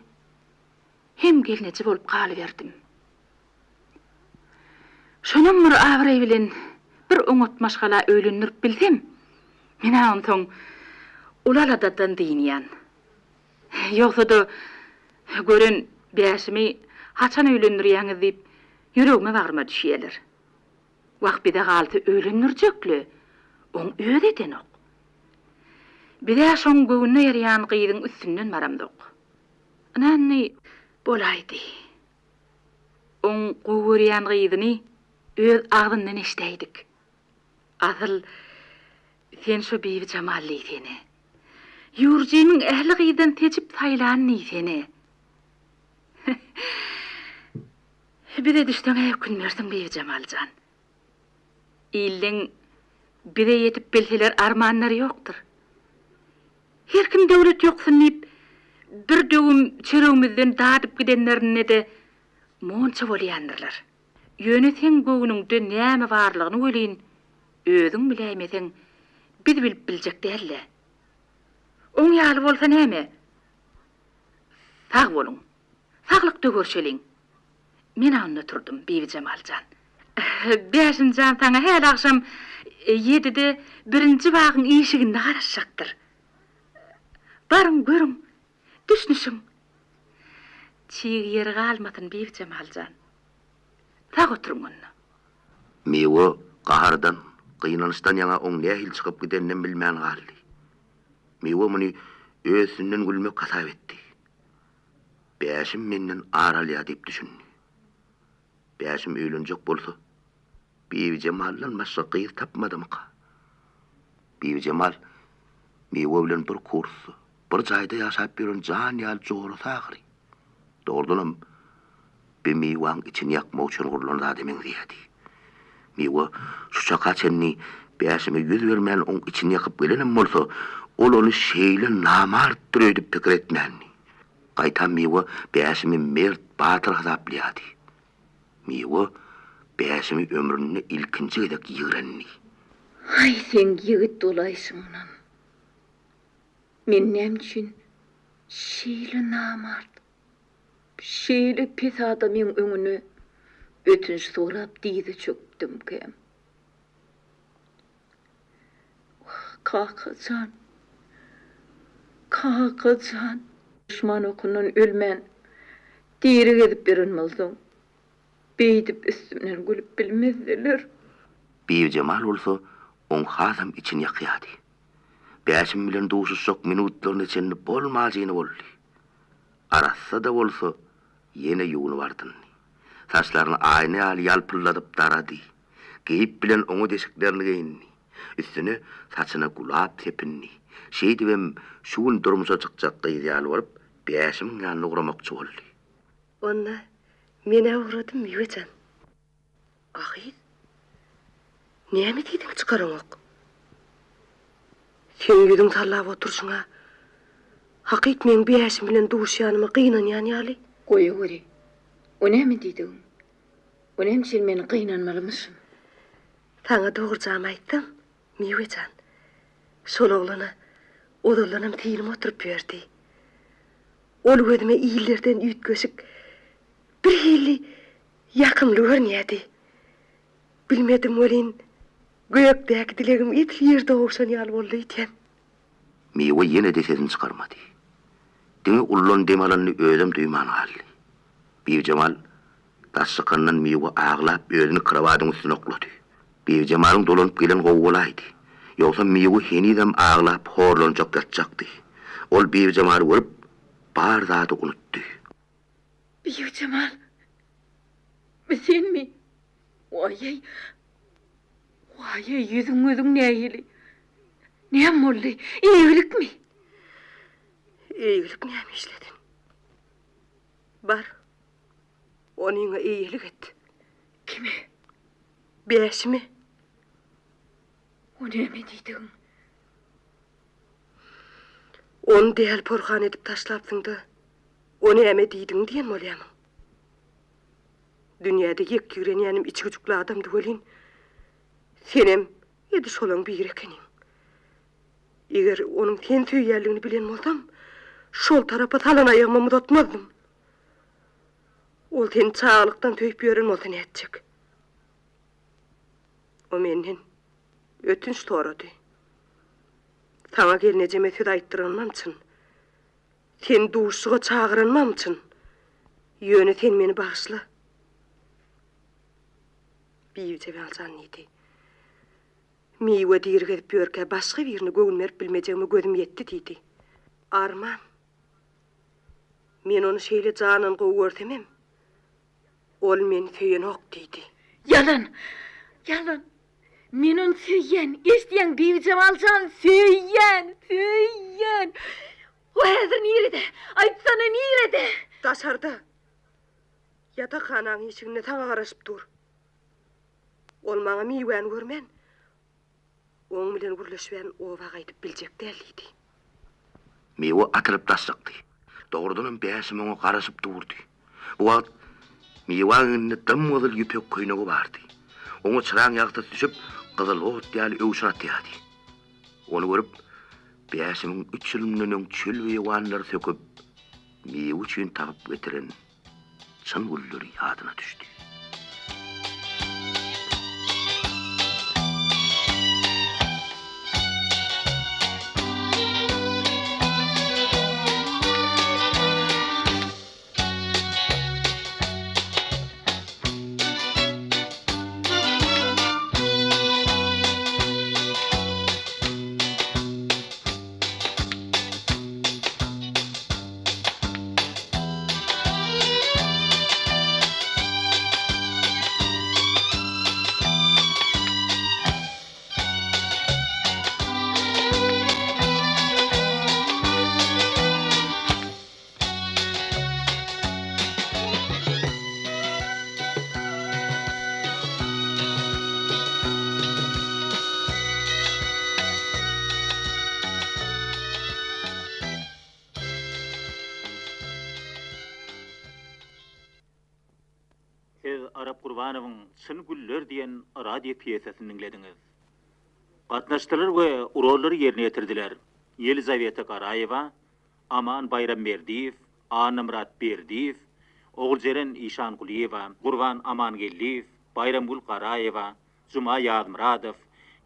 hem gelneje bolup galyberdim. Şonam bir abraý bilen bir oňat maşgala öýlendirip bilsem, men-ä onsoň uly aladadan dynýan. Ýogsa-da, gören Bäşimi haçan öýlendirýäňiz diýip, ýüregime-bagryma düşýäler. Wah, bize galsa öýlendirjek-le, oň özi edenok. Biz-ä şoň göwnüne ýaraýan gyzyň üstünden baramzok. Ynha indi bolaýdy. Oň gowy görýän gyzyny öz agzyndan eşidäýdik. Asyl, sen şo Bibijemal diýsene. Ýurjymyň ähli gyzdan seçip saýlany diýsene. Bize düşseň-ä ökünmersiň, Bibijemal jan. Illeň bize ýetip bilseler armanlary ýokdur. Her kim döwlet ýoksun diýip, bir döwüm çöregimizden dadyp gidenlerinde-de monça bolýandyrlar. Ýöne seň göwnüňde näme barlygyny welin özüň biläýmeseň, biz bilip biljek däl-dä. Oň ýaly bolsa näme? Sag boluň. Saglykda görşeliň. Men-ä onda turdum, Bibijemal jan. Bäşim jan saňa häli agşam ýedide birinji bagyň işiginde garaşjakdyr. Baryň, görüň, düşünişiň. Çig ýeri galmasyn, Bibijemal jan. Sag oturyň onda. Miwe gahardan, gynançdan ýaňa oň nähili çykyp gideninem bilmän galdy. Miwe muny öz üstünden gülmek hasap etdi. Bäşim menden ar alýar diýip düşündi. Bäşim öýlenjek bolsa, Bibijemaldan başga gyz tapmadymyka? Bibijemal Miwe bilen bir kursda, bir jaýda ýaşap ýören jan ýaly jorasy ahyry. Dogrudanam, bi Miwäň içini ýakmak üçin gurlan zada meňzeýärdi. Miwe şu çaka çenli Bäşime ýüz bermän oň içini ýakyp gelenem bolsa, ol ony şeýle namartdyr öýdüp pikir etmändi. Gaýtam Miwe Bäşimi mert, batyr hasaplaýardy. Miwe Bäşimi ömründe ilkinji gezek ýigrendi. Haý, seň ýigit bolaýşyňdan. Men näme üçin şeýle namart, şeýle pes adamyň öňüne ötünç sorap dyza çökdümkäm? Wah, kaka jan! Kaka jan! Duşman okundan ölmän, diri gezip ýören bolsaň, beýdip üstümden gülüp bilmezdiler. Bibijemal bolsa oň hasam içini ýakýardy. Bäşim bilen duşuşjak minutlaryna çenli bolmajyny boldy. Arassa-da bolsa, ýene ýuwnup ardyndy. Saçlaryny aýna ýaly ýalpyldadyp darady. Geýip bilen oňat eşiklerini geýindi. Üstüne saçyna gulap sepindi. Şeýdibem şu gün durmuşa çykjak gyz ýaly bolup, Bäşimiň ýanyna ugramakçy boldy. Onda men-ä ugradym, Miwe jan. A gyz, näme diýdiňi çykaraňok? Seň ýüzüň sallap oturyşyň-a hakyt meň Bäşim bilen duşýanyma gynanýan ýaly. Goýaweri, o näme diýdigiň? O näme üçin men gynanmalymyşym? Saňa dogrujamy aýtsam, Miwe jan, şol oglana. Ozaldanam synym oturyp ýördi. Ol gözüme illerden üýtgeşik, birhili ýakymly görünýärdi. Bilmedim welin, gökdäki dilegim edil ýerde gowşan ýaly boldy öýdýän. Miwe ýene-de sesini çykarmady. Diňe ullan dem alanyny özem duýman galdy. Bibijemal daş çykandan Miwe aglap özüni krowadyň üstüne oklady. Bibijemalyň dolanyp geleni gowy bolaýdy. Ýogsam Miwe henizem aglap horlanjak ýatjakdy. Ol Bibijemaly görüp, bar zady unutdy. Bibijemal, bu senmi? Waý-eý, waý-eý, ýüzüň-gözüň nähili? Näme boldy? Eýgilikmi? Eýgilik näme işledin? Bar, onyňa eýelik et. Kime? Bäşime. O näme diýdigiň? Ony däl porhan edip taşlapsyň-da, o näme diýdigiň diýen bolýamyň? Dünýäde ýek ýigrenýänim içi güjükli adamdy welin, senem edil şolaň biri ekeniň. Eger onuň seni söýýänligini bilen bolsam, şol tarapa salan aýagymam uzatmazdym. Ol seni çagalykdan söýüp ýören bolsa nätjek? O menden ötünç sorady. Saňa gelnejeme söz aýtdyranymam çyn. Seni duşuşyga çagyranymam çyn. Ýöne sen meni bagyşla. Bibijemal jan diýdi. Miwe diri gezip ýörkä başga birine göwün berip bilmejegime gözüm ýetdi diýdi. Arman. Men ony şeýle jandan gowy görsemem, ol meni söýenok diýdi. Ýalan! Ýalan! Men ony söýýän, eşidýäň Bibijemal jan, söýýän, söýýän! O häzir nirede? Aýtsana nirede? Daşarda. Ýatakhanaň işiginde saňa garaşyp dur. Ol maňa Miwäni görmän, oň bilen gürleşmän oba gaýdyp biljek däl diýdi. Miwe atylyp daş çykdy. Dogrudanam Bäşim oňa garaşyp durdy. Bu wagt Miwäň egninde dym-gyzyl ýüpek köýnegi bardy. Oňa çyraň ýagtysy düşüp, gyzyl ot ýaly öwşün atýardy. Ony görüp, Bäşimiň üç ýyl mundan öň çöl-beýewanlary söküp, Miwe üçin tapyp getiren çyn gülleri ýadyna düşdi. Siz Arap Gurbanowyň Çyn güller diýen radio pýesasyny diňlediňiz. Gatnaşdylar we rollary ýerine ýetirdiler, Ýelizaweta Garaýewa, Aman Baýramberdiýew, Annamyrat Berdiýew, Oguljeren Işangulyýewa, Gurban Amangeldiýew, Baýramgül Garaýewa, Juma Ýazmyradow,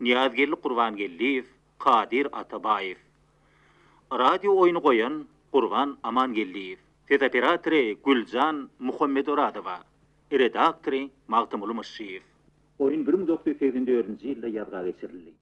Nyýazgeldi Gurbangeldiýew, Kadyr Atabaýew. Radio oýny goýan Gurban Amangeldiýew. Ses operatory Güljan Muhammedorazowa. Redaktory Magtymguly Myşşyýew. Oýun 1984-nji ýylda ýazga geçirildi.